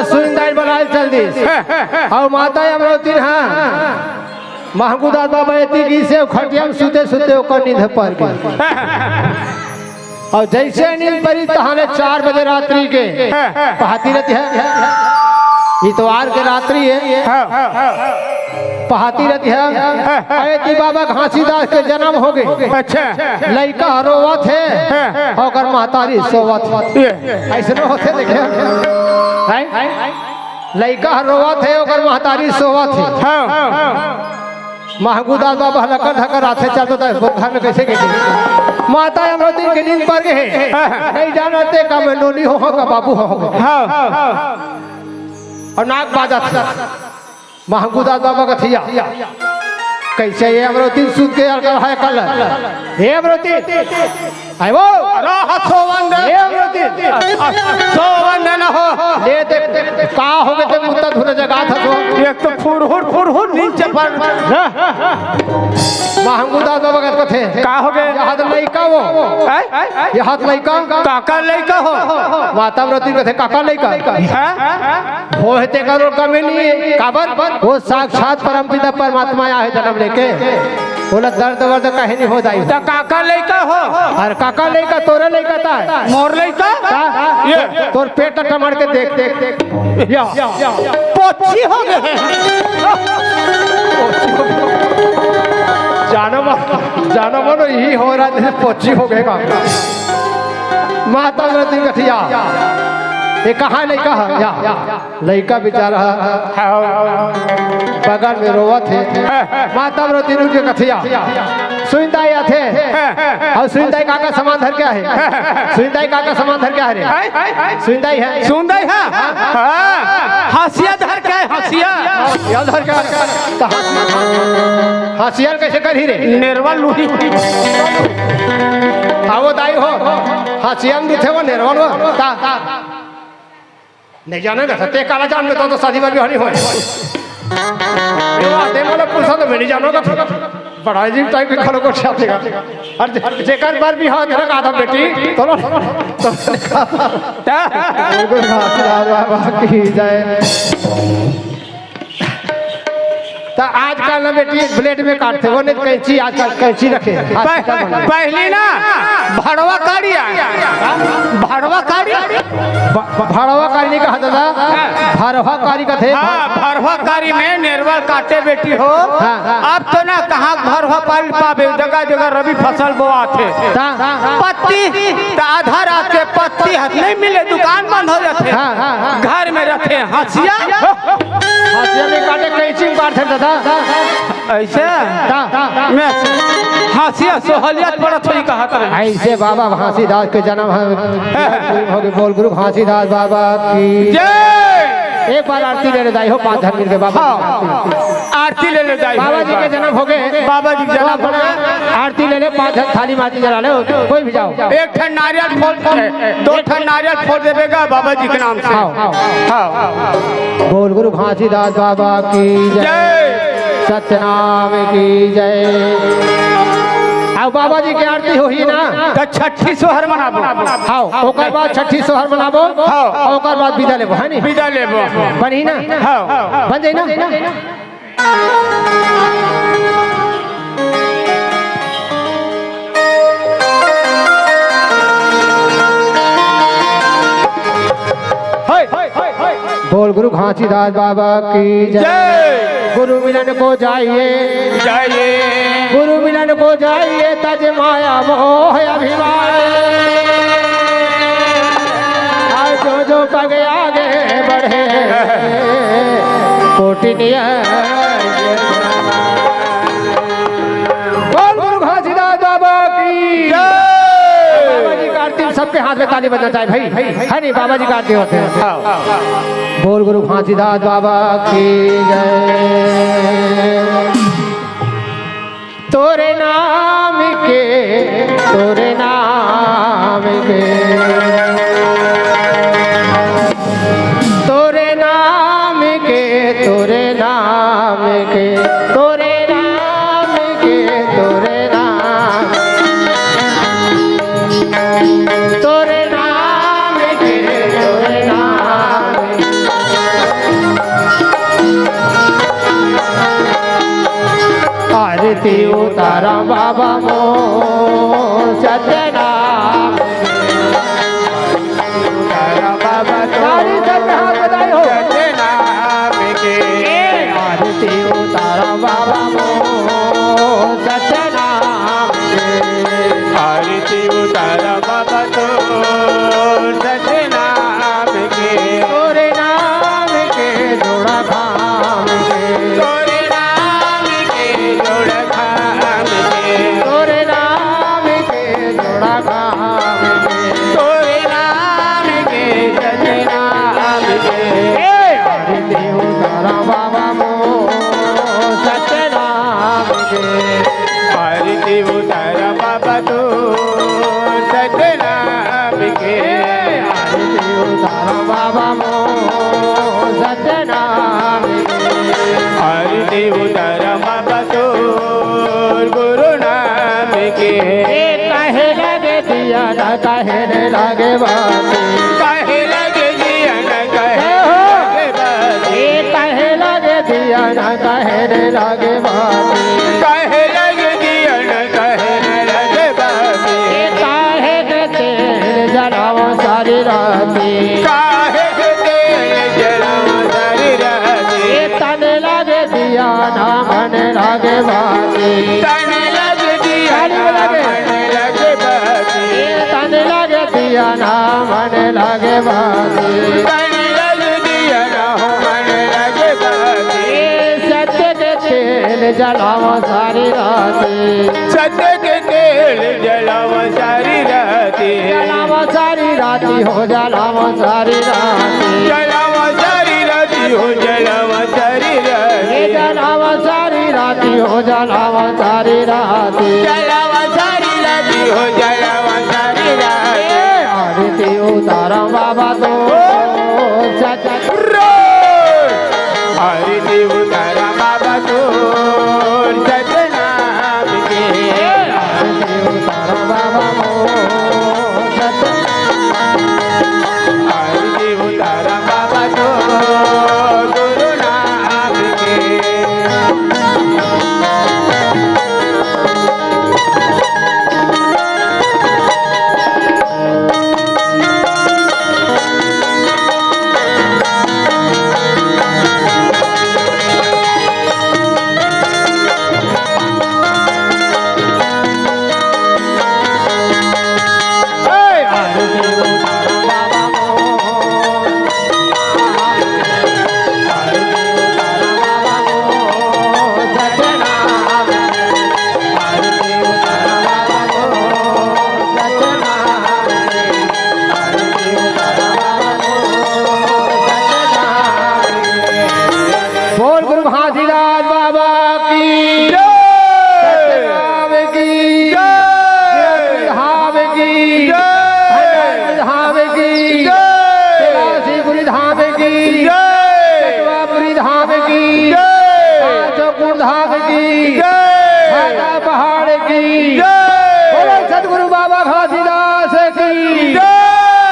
सुंदर बलाल चल दिस। अउ माता अमरौतिन ह महंगू दास बाबा एती गिस हे, खटिया म सुते सुते ओकर नींद पर गे। अउ जइसे नींद परी तहाने चार बजे रात्रि के पहाती रहती है, इतवार के रात्रि है। पहाती रहती है। अरे ती बाबा घासीदास के जन्म हो गे। अच्छा। लइका ह रोवत हे, हाँ। ओकर महतारी सोवत हे। ये। अइसनो होथे देखे। हैं? लइका ह रोवत हे, ओकर महतारी सोवत हे। हाँ। महंगू दास बाबा लकर धकर आथे, चल तो घर में कइसे गे? माता अमरौतिन के नींद पर गे हे। हाँ। नइ जानत हे का मैं नोनी हों का बाबू हों। हाँ। अउ नाक बाजत हे। महंगू दास बाबा कथे या, कइसे ये अमरौतिन सुत के अलग हे कल? हे अमरौतिन, आय वो। अरे, हाँ, सोवन दे। हे अमरौतिन। सोवन दे ना हो। ले दे, का हो गे ते मुत्ता धुरे जगात हस वो? एक तो फुरहुर, फुरहुर नीचे पर। महंगू दास बाबा कथे, का हो गे? यहत लइका वो। हैं? यहत लइका? काकर लइका हो? माता अमरौतिन कथे, काकर लइका? हैं? होय हे तेकर कमी नइ हे। काबर? वो साक्षात परमपिता परमात्मा आय हे जन्म लेके। ओला दर्द वर्द कहीं नइ हो दाई। त काकर लइका हो? अरे काकर लइका, तोरे लइका त हे। मोर लइका? का? ये। तोर पेट ल टमड़ के देख, देख, देख। या। पोची हो गे। जानो मनो, जानो मनो, इही हो रहा हे, पोची हो गे का। माता अमरौतिन कथे या, ये कहाँ लइका हे? या। लइका बिचारा ह, हाँ। बगल में रोवत हे। हाँ। माता अमरौतिन उठ के कथे या, सुनदाई आथे। हाँ। अउ सुनदाई काकर समान धर के आहे। हाँ। सुनदाई काकर समान धर के आहे रे। हाँ। सुनदाई हे। सुनदाई हे? हाँ। हँसिया धर के आहे, हँसिया। हँसिया धर के आहे। त हँसिया, हँसिया कइसे करही रे? नेरवा लुही। आवो दाई हो। हँसिया म दिखे वो नेरवा लुही। त नइ जाने का, ते काला जान में तो, तो शादी वादी होनी होय। ये बात है, मतलब, पुरुषा तो मैं नइ जानों का। बड़ा अजीब टाइप के घरों को छापेगा। अउ जे-, जेकर बर भी हाथ रखा था बेटी, तो लो, तो गुरु घासीदास बाबा की जय। त आजकल ना बेटी ब्लेड में काटथे, वो नइ कैंची, आजकल कैंची रखे। पह-, पहली ना भड़वा काड़ी आय। भड़वा काड़ी? भ-, भ-, भड़वा काड़ी नइ कहा दादा, हाँ। भरवा काड़ी कथे। हाँ, भरवा काड़ी में नेरवा काटे बेटी हो। हाँ, हाँ। अब तो ना कहाँ भरवा काड़ी पाबे, जगह जगह रबी फसल बोआथे। हाँ, हाँ, हाँ। पत्ती, त आधा रात के पत्ती हाथ नइ मिले, दुकान बंद हो जाथे। हाँ, हाँ, हाँ। घर में रथे हँसिया। हँसिया नइ काटे, कैंची म काटथे दादा। अइसे? ता, ता, ता। मैं हँसिया सोहलियत पड़त होही कहत रहे। अइसे बाबा घासीदास के जन्म हे। हे, हे। हो गे, बोल गुरु घासीदास बाबा की जय। एक बार आरती ले ले दाई हो, पाँच झन मिलके बाबा। हाँ। आरती ले ले दाई हो, बाबा जी के जन्म हो गे। बाबा जी के जन्म हो गे। आरती ले ले, पाँच झन थाली माटी जला ले, कोई भी जाओ। एक ठन नारियल फोड़ दे, दो ठन नारियल फोड़ देबे गा बाबा जी के नाम से। हाँ। हाँ। बोल गुरु घासीदास बाबा की जय। जय। सतनाम की जय। अब बाबा जी के आरती होही ना। त छठी सोहर मनाबो। हाँ, ओकर बाद छठी सोहर मनाबो। हाँ। ओकर बाद बिदा लेबो, हे नी? बिदा लेबो। बनही ना? हाँ। बन जाही ना? बोल गुरु घासीदास बाबा की जय। जय। गुरु मिलन को जाइए। जाइए। गुरु मिलन को जाइए, तज माया मोह अभिमान। आज जो जो पग आगे बढ़े, कोटि नियम। बोल गुरु घासीदास बाबा की जय। बाबा जी का आरती, सबके हाथ में ताली बजना चाही भाई, हे नी? बाबा जी का आरती होथे। हाँ। बोल गुरु घासीदास बाबा की जय। तोरे नाम के, तोरे नाम के, तोरे नाम के, तोरे नाम के, तोरे नाम के, तोरे नाम, तोरे नाम के, तोरे नाम के। बाबा मोर सत्यनाम। तारा बाबा तो तारी सत्य हाथ बधाई हो। सत्यनाम के। ए आरती उतारा बाबा मोर सत्यनाम के। आरती उतारा बाबा तो सत्यनाम के। तोरे नाम के जोड़ा थाम के। तोरे नाम के जोड़ा थाम के। तोरे नाम के जोड़ा थाम के। तोरे नाम के सत्यनाम के। ए आरती उतारा बाबा मोर सत्यनाम के। आरती उतारा बाबा तो सत्यनाम के। आरती उतारा बाबा मोर सत्यनाम के। आरती उतारा बाबा तो गुरु नाम के। ए कहे लगे दिया ना कहे ने लगे बाती। कहे लगे दिया ना कहे लगे बाती। ए कहे लगे दिया ना कहे ने लगे बाती। कहे लगे दिया ना कहे ने लगे बाती। ए काहे के तेल जलावा सारी राती। काहे के तेल जलावा सारी राती। ए तने लगे दिया ना मन लगे बाती। तने लगे दिया ताली बजा के। मन लगे बाती। ए तने लगे दिया ना मन लगे बाती। तने लगे दिया ना मन लगे बाती। ए सत्य के तेल जलावा सारी राती। सत्य के तेल जलावा सारी राती। जलावा सारी राती हो जलावा सारी राती। जलावा सारी राती हो जलावा सारी राती। ए जलावा सारी राती हो जलावा सारी राती। जलावा सारी राती हो जलावा सारी राती। ए आरती उतारा बाबा तो सच आरती उतारा बाबा तो सतनाम के। आरती उतारा बाबा मोर सत आरती उतारा बाबा तो गुरु नाम के। बोल गुरु घासीदास बाबा की जय। सत्यनाम की जय। धाम की जय। हनुमान धाम की जय। काशीपुरी धाम की जय। चंदवापुरी धाम की जय। पांचों कुंड धाम की जय। भाटा पहाड़ की जय। बोलो सतगुरु बाबा घासीदास की जय।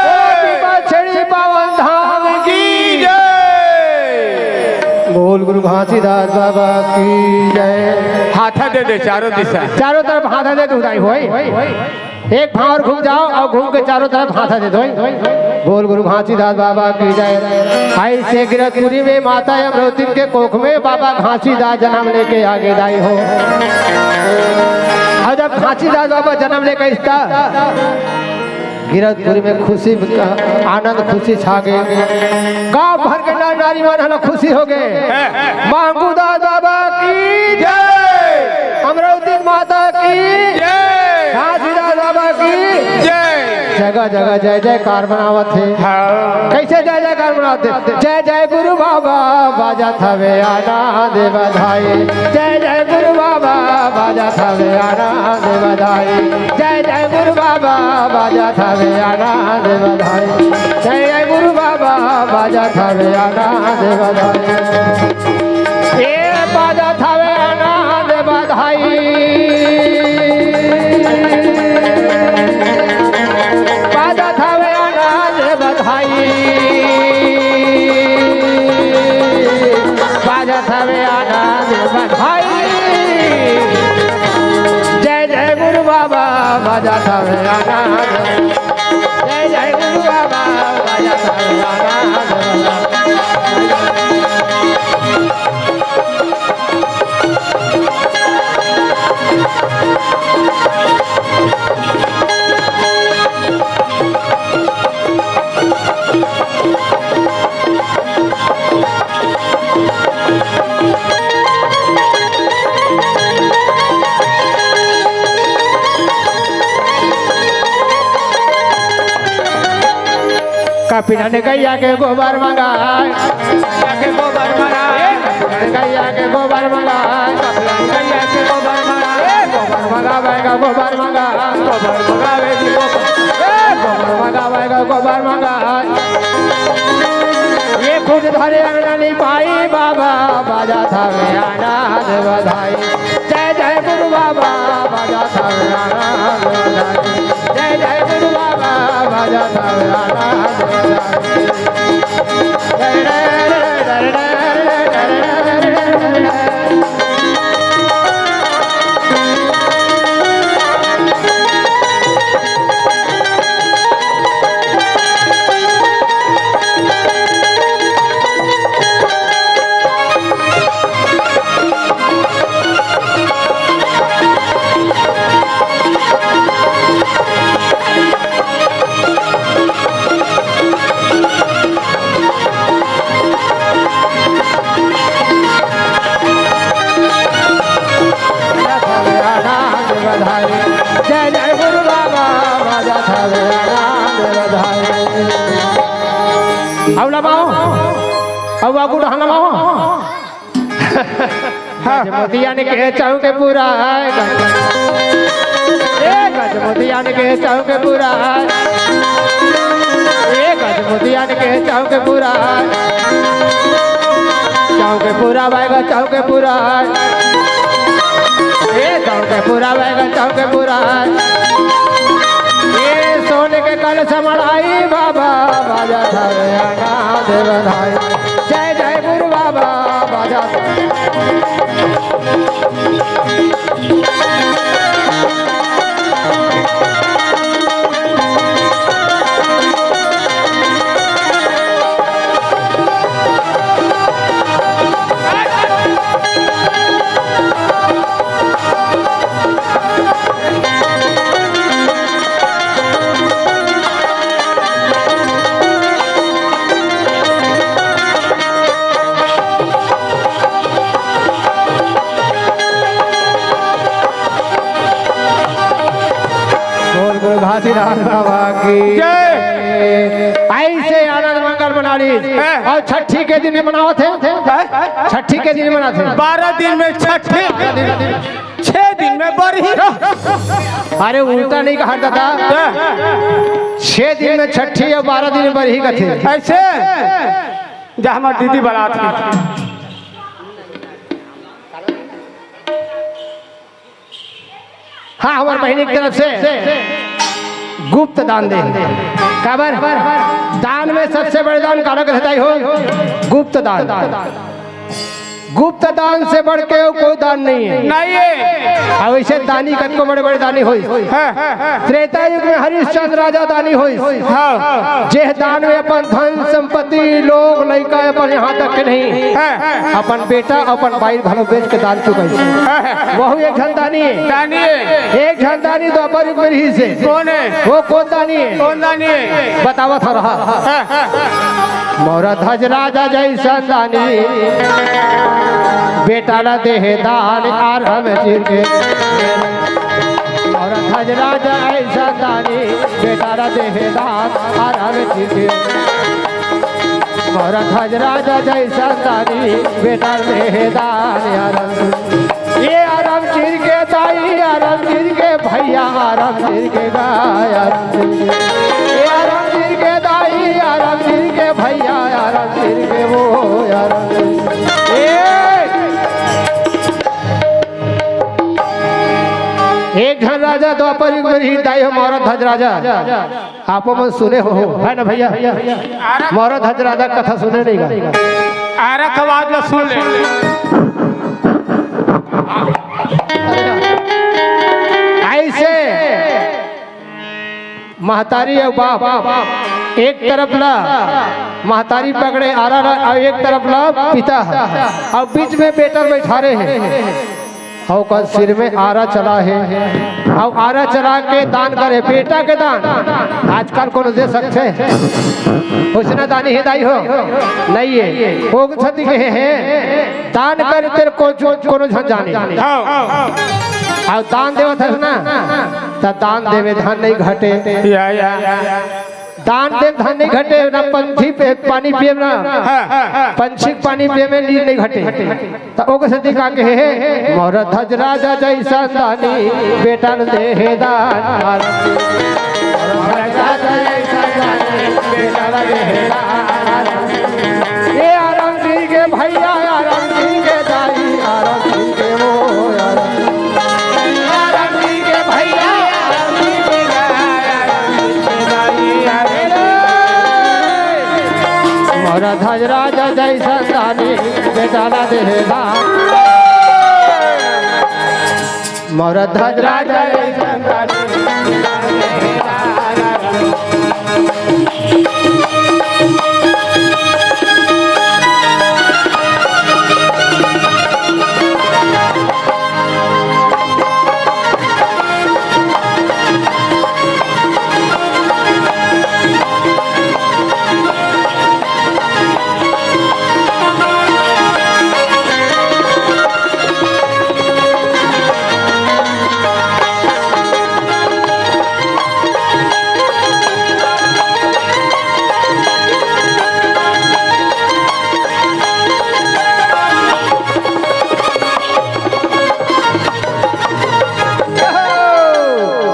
बोलो पीपल छड़ी पावन धाम की जय। बोल गुरु घासीदास बाबा की जय। हाथा दे दे चारों दिशा। चारों तरफ हाथा दे दे, उदाई होई। एक भाव और घूम जाओ और घूम के चारों तरफ हाथा दे दो। बोल गुरु घासीदास बाबा की जय। ऐसे गिरधपुरी में माता अमरौतिन के कोख में बाबा घासीदास जन्म लेके आगे दाई हो। और जब घासीदास बाबा जन्म लेके इस गिरधपुरी में खुशी, आनंद खुशी छा गे। गांव भर के नर नारी मन हला खुशी हो गे। मांगू दास बाबा की जय। अमरौतिन माता की जय। घासीदास बाबा की जय। जगह जगह जय जयकार मनावत हे। हाँ। कैसे जय जयकार मनावत हे? जय जय गुरु बाबा बाजत हवे आनंद बधाई। जय जय गुरु बाबा बाजत हवे आनंद बधाई। जय जय गुरु बाबा बाजत हवे आनंद बधाई। जय जय गुरु बाबा बाजत हवे आनंद बधाई। ए बाजत हवे आनंद बधाई। बाजत हवे आनंद बधाई। बाजत हवे आनंद बधाई। जय जय गुरु बाबा, बाजा थावे आनंद। कपिलन गैया के गोबर मंगाय, गैया के गोबर मंगाय, कपिलन गैया के गोबर मंगाय, कपिलन गैया के गोबर मंगाय, गोबर मंगावे गा गोबर मंगाय, गोबर मंगावे जी गोबर, ए, गोबर मंगावे गा गोबर मंगाय। ये खुद धरे अंगना निपाई बाबा, बाजा थावे आनंद बधाई। जय जय गुरु बाबा, बाजा थावे आनंद बधाई। जय जय गुरु बाबा, बाजा थावे आनंद बधाई। जय जय गुरु बाबा, बाजा थावे आनंद बधाई। अब लमाओ, अब आगू डहन लमाओ। गजमोतियन के चौक पूरा है, ए गजमोतियन के चौक पूरा है, ए गजमोतियन के चौक पूरा है, चौक पूरा बैगा चौक पूरा है, ए चौक पूरा बैगा चौक पूरा है, ए सोने के कलश मढ़ाई बाबा, बाजा थावे आनंद बधाई। जय जय गुरु बाबा, बाजा। बोल बोल घासीदास बाबा की जय। ऐसे आनंद मंगल मना ली। हैं? और छठी के दिन में मनावत है। हैं? छठी के दिन मनावत है। बारह दिन में छठी, छह दिन में बरही। अरे उल्टा नहीं कहा दादा। हैं? छह दिन में छठी और बारह दिन में बरही कथे। ऐसे जा हमार दीदी बरात है। हाँ, हमार बहिनी की तरफ से गुप्त दान दे। काबर? दान में सबसे बड़े दान काला कहता ही हो, गुप्त दान। गुप्त दान से बढ़ के कोई दान नहीं है। नहीं है। अब ऐसे दानी कतको बड़े बड़े दानी होई। हाँ। त्रेता युग में हरिश्चंद्र राजा दानी होई। हाँ। जेह दान में अपन धन संपत्ति लोग लइका अपन यहाँ तक के नहीं, हाँ। अपन बेटा अपन बाई घलो बेच के दान चुकाई। हाँ। वहू एक झन दानी है। दानी है। एक झन दानी द्वापर युग में रही से। कौन है? वो कौन दानी है? कौन दानी है? बतावत हो रहा। हाँ, हाँ। मोर ध्वज राजा जैसन दानी, बेटा ला देहे दान आराम चिर के। मोर ध्वज राजा ऐसन दानी, बेटा ला देहे दान आराम चिर के। मोर ध्वज राजा जैसन दानी, बेटा ला देहे दान आराम चिर के। ये आराम चिर के दाई, आराम चिर के भैया, आराम चिर के गाय, आराम चिर के। ये आराम चिर के दाई, आराम चिर के भैया, आराम चिर के वो, आराम चिर के। ए! एक झन राजा द्वापर युग में रही दाई हो, मोर ध्वज राजा। आपो मन सुने हो, है ना भैया? मोर ध्वज राजा कथा सुने नहीं गा? आरा के आवाज ला सुन ले। ऐसे महतारी अउ बाप, एक तरफ ला महतारी पकड़े आरा ला, अउ एक तरफ ला पिता ह, अउ बीच में बेटा बैठारे हे। अउ ओकर सिर में आरा चला हे, अउ आरा चला के दान करे, बेटा के दान। आजकल कोनो दे सकथे? ओइसना दानी हे दाई हो? नइ हे। ओ कथी कहे हे, दान करे तेरे को जो, कोनो झन जाने। हाँ। अउ दान देवत हस ना, त दान देवे धन नइ घटे। या, या। दान देवे धन नइ घटे, ना पंछी पे पानी पिए ना, हाँ। पंछी के पानी पिए में नीर नइ घटे। त ओकर सेती का कहे हे, मोर धज राजा जइसन दानी, बेटा ल दे हे दान। मोर धज राजा जइसन दानी, बेटा ल दे हे दान। ए आराम सिंह के भैया, आराम सिंह के दाई, आराम सिंह के वो, आराम, आराम सिंह के भैया, आराम सिंह के दाई, आराम सिंह के दाई, अरे रे। मोर धज राजा जइसन दानी, बेटा ला दे हे दान। मोर धज राजा जइसन दानी।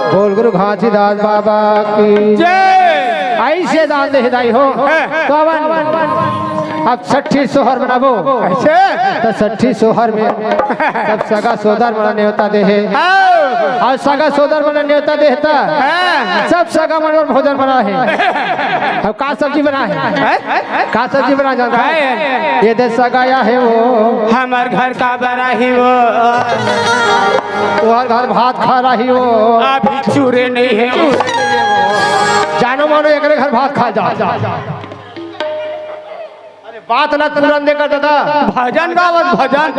बोल गुरु घासीदास बाबा की जय। अइसे दान दे दाई हो। हाँ। तो अब छट्ठी सोहर मनाबो। अइसे? त छट्ठी सोहर में सब सगा सोदर मन नेवता दे हे। हाँ। अउ सगा सोदर मन नेवता दे हे त हाँ। सब सगा मन बर भोजन बना हे। अब का सब्जी बना हे? हैं? का सब्जी बना जानत हस? काय? ये दे सगा आय हे वो। हमर घर का बरा ही वो। तोहर घर भात खा रही वो। अभी चूरे नइ हे। जानो मानो एकरे घर भात खा जा। अरे बात ला तुरंत देखा दादा। भजन गावत भजन।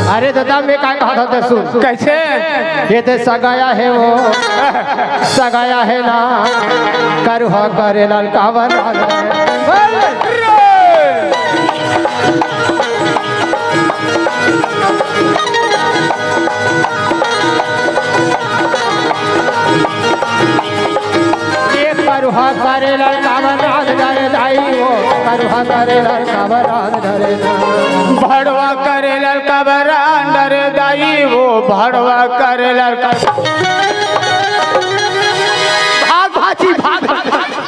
अरे दादा, मैं का कहत हँव ते सुन। कइसे? ये दे सगा आय हे वो, सगा आय हे ना, करुहा करे ललकावन। ये करुहा करे ललकावन रांध डरे दाई वो, करुहा करे ललकावन रांध डरे ना। भड़वा करे ललकावन रांध डरे दाई वो, भड़वा करे ललका। भाग भाजी, भाग, भाग,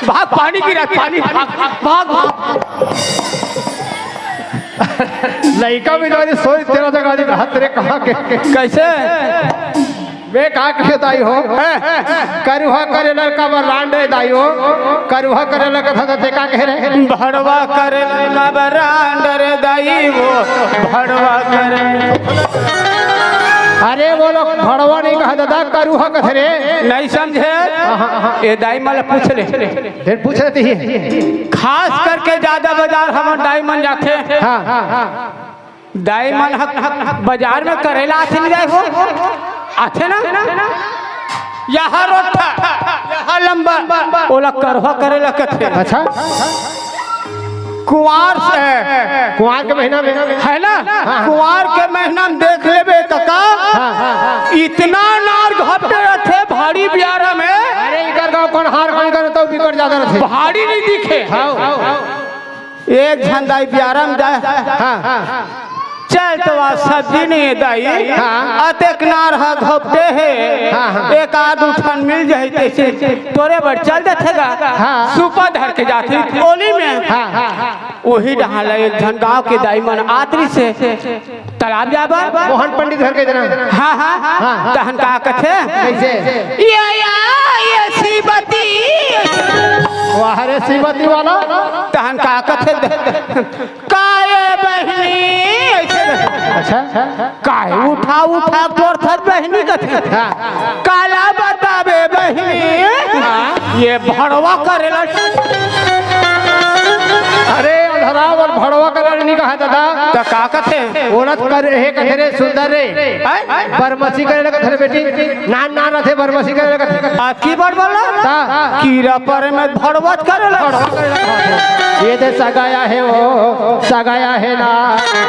भाग, पानी गिरा, पानी, भाग, भाग, भाग। लइका भी गाड़ी सोच तेरा जगह हाथ रे कहाँ के। कइसे? मैं का कहे दाई हो? हैं? करुहा करे ललकावन रांध डरे दाई हो। करुहा करे ललका था ते का कहे रे? भड़वा करे ललकावन रांध डरे दाई वो। भड़वा करे। अरे बोलो, भड़वा नइ कहा दादा, करुहा कथे रे। नइ समझे? हाँ, हाँ, हाँ। ए दाई मन ला पूछ ले। फिर पूछ लेती है। खास करके जादा बजार हमर दाई मन जाथे। हाँ, हाँ, हाँ। दाई मन ह बजार में करेला आथे नइ दाई हो? आथे ना? यहाँ रोटहा, यहाँ लंबा, ओला करुहा करेला कथे। अच्छा। कुंवार से कुंवार के महीना में। हे ना? हाँ। कुंवार के महीना में देख लेबे कका, हाँ, हाँ, हाँ। इतना नार घपटे रथे भाड़ी बियारा में। अरे इकर गाँव कोन हार कोन कर तो बिकट जादा रथे। भाड़ी नइ दिखे। हाँ। एक झन दाई बियारा में जाय। हाँ। चल तो आज सब्जी नइ हे दाई। हाँ। अतेक नार ह घोपटे हे। हाँ, हाँ। एक आध उठन मिल जाही तइसे। तोरे बर चल देथे गा। हाँ। सूपा धर के जाथे ओली में। हाँ, हाँ, हाँ। ओही डहान ले एक झन गाँव के दाई मन आत रिहिसे। तालाब जाय बर? मोहन पंडित घर के जना। हाँ, हाँ। हाँ, हाँ। तहन का कथे? कइसे? ये, या, ये सीबती। वाह रे सीबती वाला। तहन का कथे? का ये बहिनी? अइसे। काहे उठा उठा तोर थर बहिनी कथे? हाँ। काला बताबे बहिनी, ये भड़वा करेला। अरे अंधरा, वो भड़वा करेला नहीं कहा दादा। त का कथे? ओनत कर हे कथे रे सुंदर रे। हैं? बरमसी करेला कथे रे बेटी। नान नान रथे बरमसी करेला कथे। अतकी बड़ बोला? ता। कीरा परे में भड़वत करेला। ये दे सगाया हे वो, सगाया हे ना।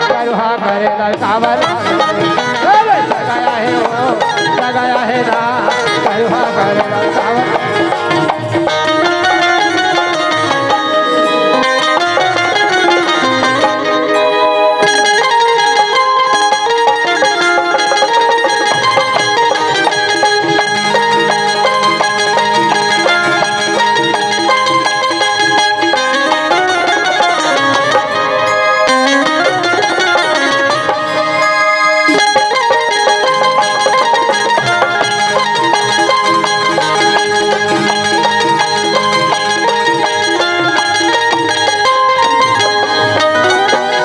करुहा करेला काबर। ए भाई, सगाया हे वो, सगाया हे ना। करुहा करेला काबर।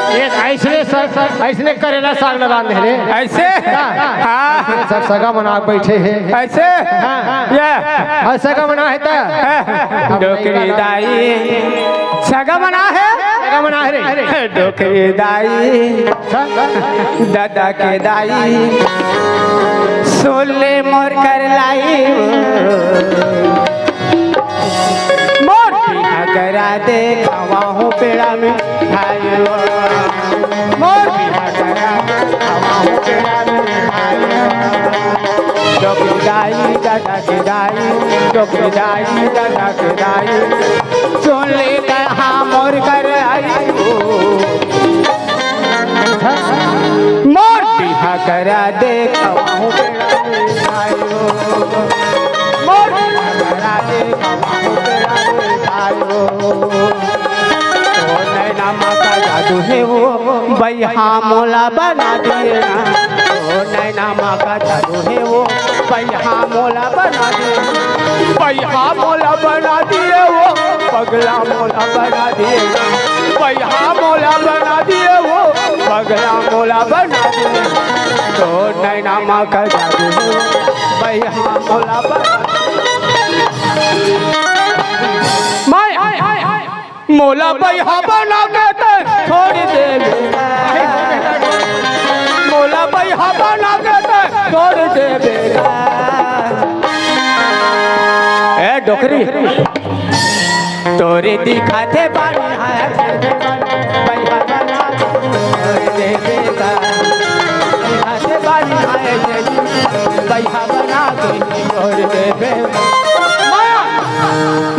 ये अइसने स-, अइसने करेला साग ल बांधे रे। अइसे? हाँ। हाँ। अइसने सब सगा मन आ बइठे हे। अइसे? हाँ। ये। अउ सगा मन आ हे त? हाँ। डोकरी दाई। सगा मन आ हे? सगा मन आ हे रे। डोकरी दाई। हाँ। दादा के दाई। सोले मोर कर लाई। मोर बिहा करा दे, खवाहूँ पेड़ा में खायो। मोर बिहा करा दे, खवाहूँ पेड़ा में खायो। डोकरी दाई, दादा के दाई, डोकरी दाई, दादा के दाई। सुन ले कहा मोर कर आई। मोर बिहा करा दे, खवाहूँ पेड़ा में खायो। मोर बिहा करा दे, खवाहूँ पेड़ा में खायो। ओ नैना मा का जादू हे वो, बइहा मोला बना दिए ना। ओ नैना मा का जादू हे वो, बइहा मोला बना दिए। बइहा मोला बना दिए वो, पगला मोला बना दिए। बइहा मोला बना दिए वो, पगला मोला बना दिए। तो नैना मा का जादू हे वो, बइहा मोला बना दिए। मैं मोला बइहा बना के ते छोड़ देबे। मोला बइहा बना के ते छोड़ देबे। ए डोकरी, तोरे दिखाथे बानी हाय, बइहा बना के छोड़ देबे। दिखाथे बानी हाय, बइहा बना के छोड़ देबे। माया,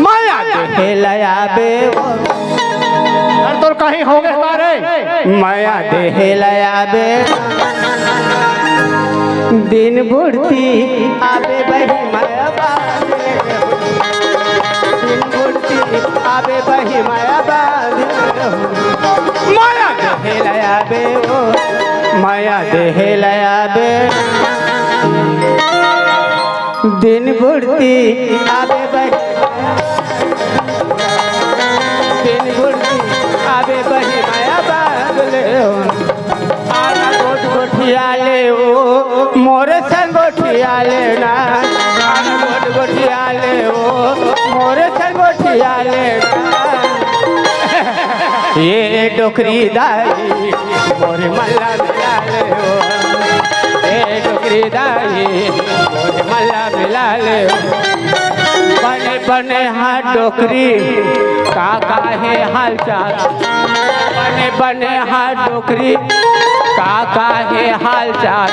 माया देहे लयाबे वो। अरे तोर कहीं होगे का रे? माया देहे लयाबे। दिन बुढ़ती आबे बही माया बाबे। दिन बुढ़ती आबे बही माया बाबे। माया देहे लयाबे वो। माया देहे लयाबे। दिन बुढ़ती आबे बही, दिन बुढ़ती आबे बही माया बादले हो। आना गोठ गोठिया ले ओ, मोर संग गोठिया लेना। आना गोठ गोठिया ले ओ, मोर संग गोठिया लेना। ये डोकरी दाई, मोर मल्ला मिला ले ओ। ए डोकरी दाई, मोर मल्ला मिला ले ओ। बने बने हा डोकरी, का का हे हाल चाल? बने बने हा डोकरी, का का हे हाल चाल?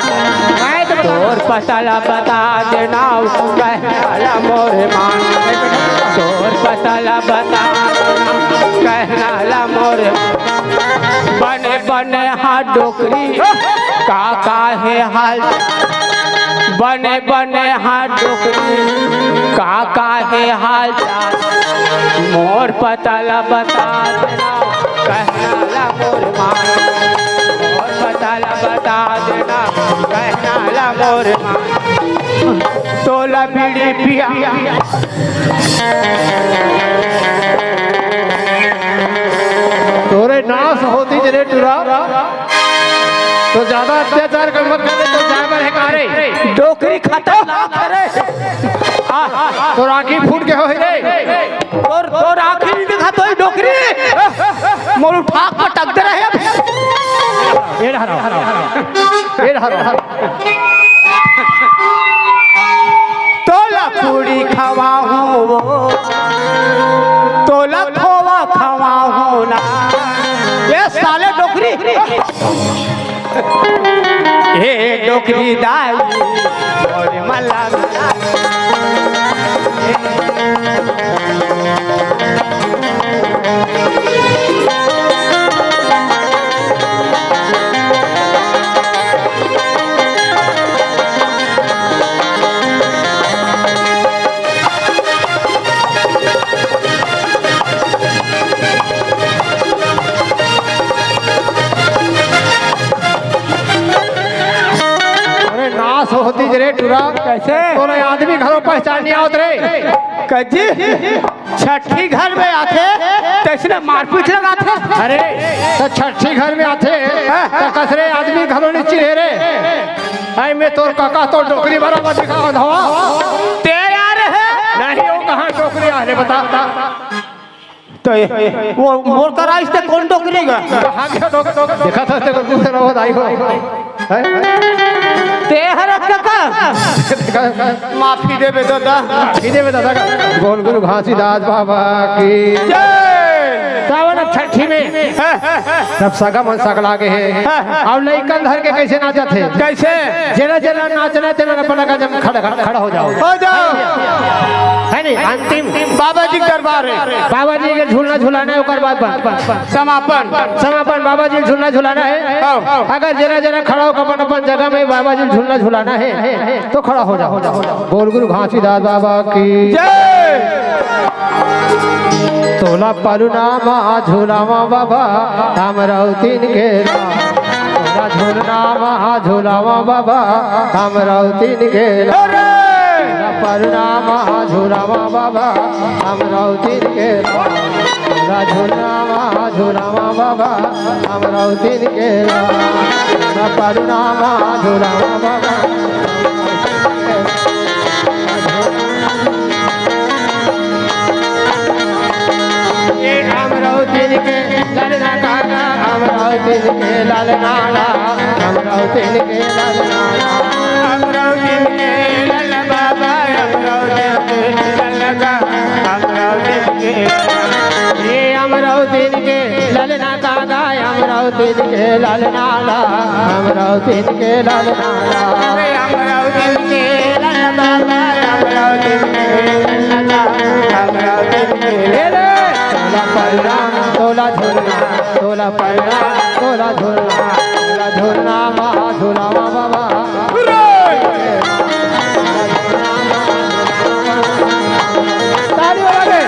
तोर पता ला बता देना, कहना ला मोर मान। तोर पता ला बता देना, कहना ला मोर मान। बने बने हा डोकरी, का का हे हाल? बने बने हा डोकरी, का का हे हाल चाल? मोर पता ला बता देना, कहना ला मोर मान। मोर पता ला बता देना, कहना ला मोर मान। तोला बीड़ी पिया। तोरे नाश होती जरे टुरा, तो ज्यादा मत कर दे, तो जाए बर हे का रे? डोकरी खतरनाक हे रे। आ, तोर आँखी फूट गे होही रे। तोर, तोर आँखी नइ दिखत होही डोकरी। मोर उठा के पटक दे रहे अब। ये रहा, रहा, रहा। ये रहा, रहा। तोला पूड़ी खवाहूँ वो, तोला खोवा खवाहूँ ना। ये साले डोकरी। हे डोकरी दाई, मोर मला। अरे नास होतिस रे टूरा। कइसे? तोला आदमी घलो पहचान नइ आवत रे। कजी? छट्ठी घर में आथे, तइसने मारपीट लगाथे। अरे, त छट्ठी घर में आथे, हाँ। त कस रे आदमी घलो नइ चिन्हे रे। अई में तोर कका तोर डोकरी बराबर दिखा धवा। ते यार हे? नहीं, वो कहाँ डोकरी आ रे, बता। त ये, वो मोर करा आइस ते कोन डोकरी गा? कहाँ गया डोक-, डोक-, देखा था तेरे को दूसरा वो दाई हो। हैं? ते हर कका। देखा? माफी देबे दादा। माफी देबे दादा का। बोल गुरु घासीदास बाबा की जय। सावन अब छठी में सब सगा मन सगला गे हे। अउ लइकन धर के कइसे नाचत हे? कइसे? जेला जेला नाचना हे, तेला अपन लगा जम खड़ा, खड़ा, खड़ा हो जाओ। हो जाओ। हे नहीं, अंतिम बाबा जी के दरबार हे। बाबा जी के झूलना झुलाना हे, ओकर बाद बा-, बा-, समापन। समापन, बाबा जी के झूलना झुलाना हे। हाँ। अगर जेला जेला खड़ा होके अपन अपन जगह में बाबा जी के झूलना झुलाना हे, तो खड़ा हो जाओ। बोल गुरु घासीदास बाबा की जय। तोला परुना मा झुलावा बाबा, हमरौतिन के ला। तोला झुलना मा झुलावा बाबा, हमरौतिन के ला। अरे! तोला परुना मा झुलावा बाबा, हमरौतिन के ला। तोला झुलना मा झुलावा बाबा, हमरौतिन के ला। तोला परुना मा झुलावा बाबा। ये हमरौतिन के ललना काका, हमरौतिन के ललना ला, हमरौतिन के ललना ला। हमरौतिन के ललना बाबा, हमरौतिन के ललना काका, हमरौतिन के। ये हमरौतिन के ललना काका, हमरौतिन के ललना ला, हमरौतिन के ललना ला। अरे हमरौतिन के ललना बाबा, हमरौतिन के ललना, हमरौतिन के। ए ले, तोला परुना, तोला झुलना, तोला परुना, तोला झुलना, तोला झुलना मा झुलावा बाबा। ताली बजा के।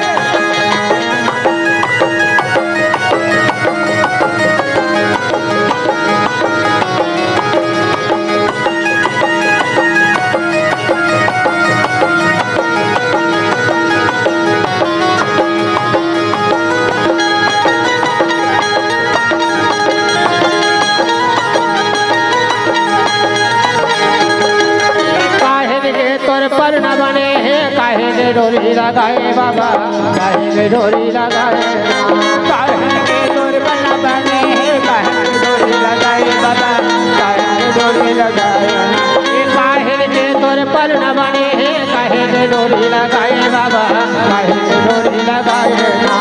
काहे के तोर परना बने हे, काहे के डोरी लगाए बाबा, काहे के डोरी लगाए। काहे के तोर परना बने हे, काहे के डोरी लगाए बाबा, काहे के डोरी लगाए। काहे के तोर परना बने हे, काहे के डोरी लगाए बाबा, काहे के डोरी लगाए ना।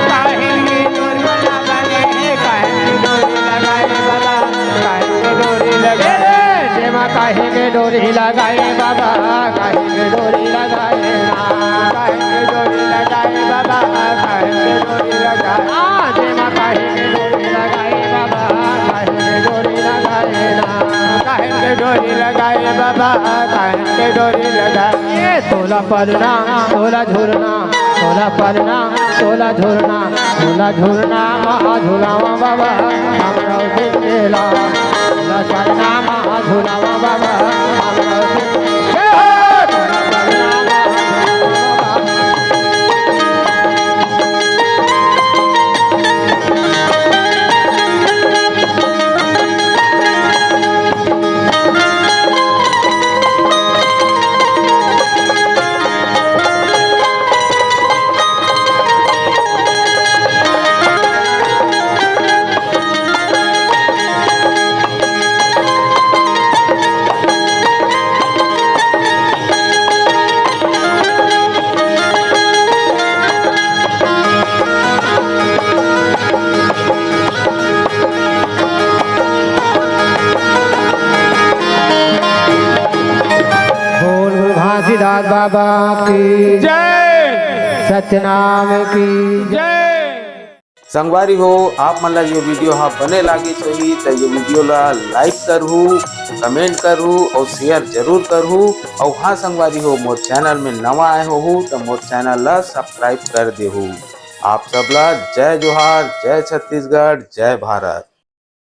काहे के तोर परना बने हे, काहे के डोरी लगाए बाबा, काहे के डोरी लगाए। जेमा काहे के डोरी लगाए बाबा, काहे के डोरी लगाए ना। काहे के डोरी लगाए बाबा, काहे के डोरी लगाए। हाँ, जेमा काहे के डोरी लगाए बाबा, काहे के डोरी लगाए ना। काहे के डोरी लगाए बाबा, काहे के डोरी लगाए। ए, तोला परना, तोला झुलना, तोला परना, तोला झुलना, तोला झुलना मा झुलावा बाबा, हमरौतिन के ला। तोला परना मा झुलावा बाबा, हमरौतिन के ला। बाबा की जय। सतनाम की जय। संगवारी हो, आप मन ला ये वीडियो हा बने लागिस होही त ये वीडियो ला लाइक करहू, कमेंट करहू अउ शेयर जरूर करहू। अउ हाँ संगवारी हो, मोर चैनल में नवा आए होहू त मोर चैनल ला सब्सक्राइब कर देहू। आप सबला जय जोहार, जय छत्तीसगढ़, जय भारत।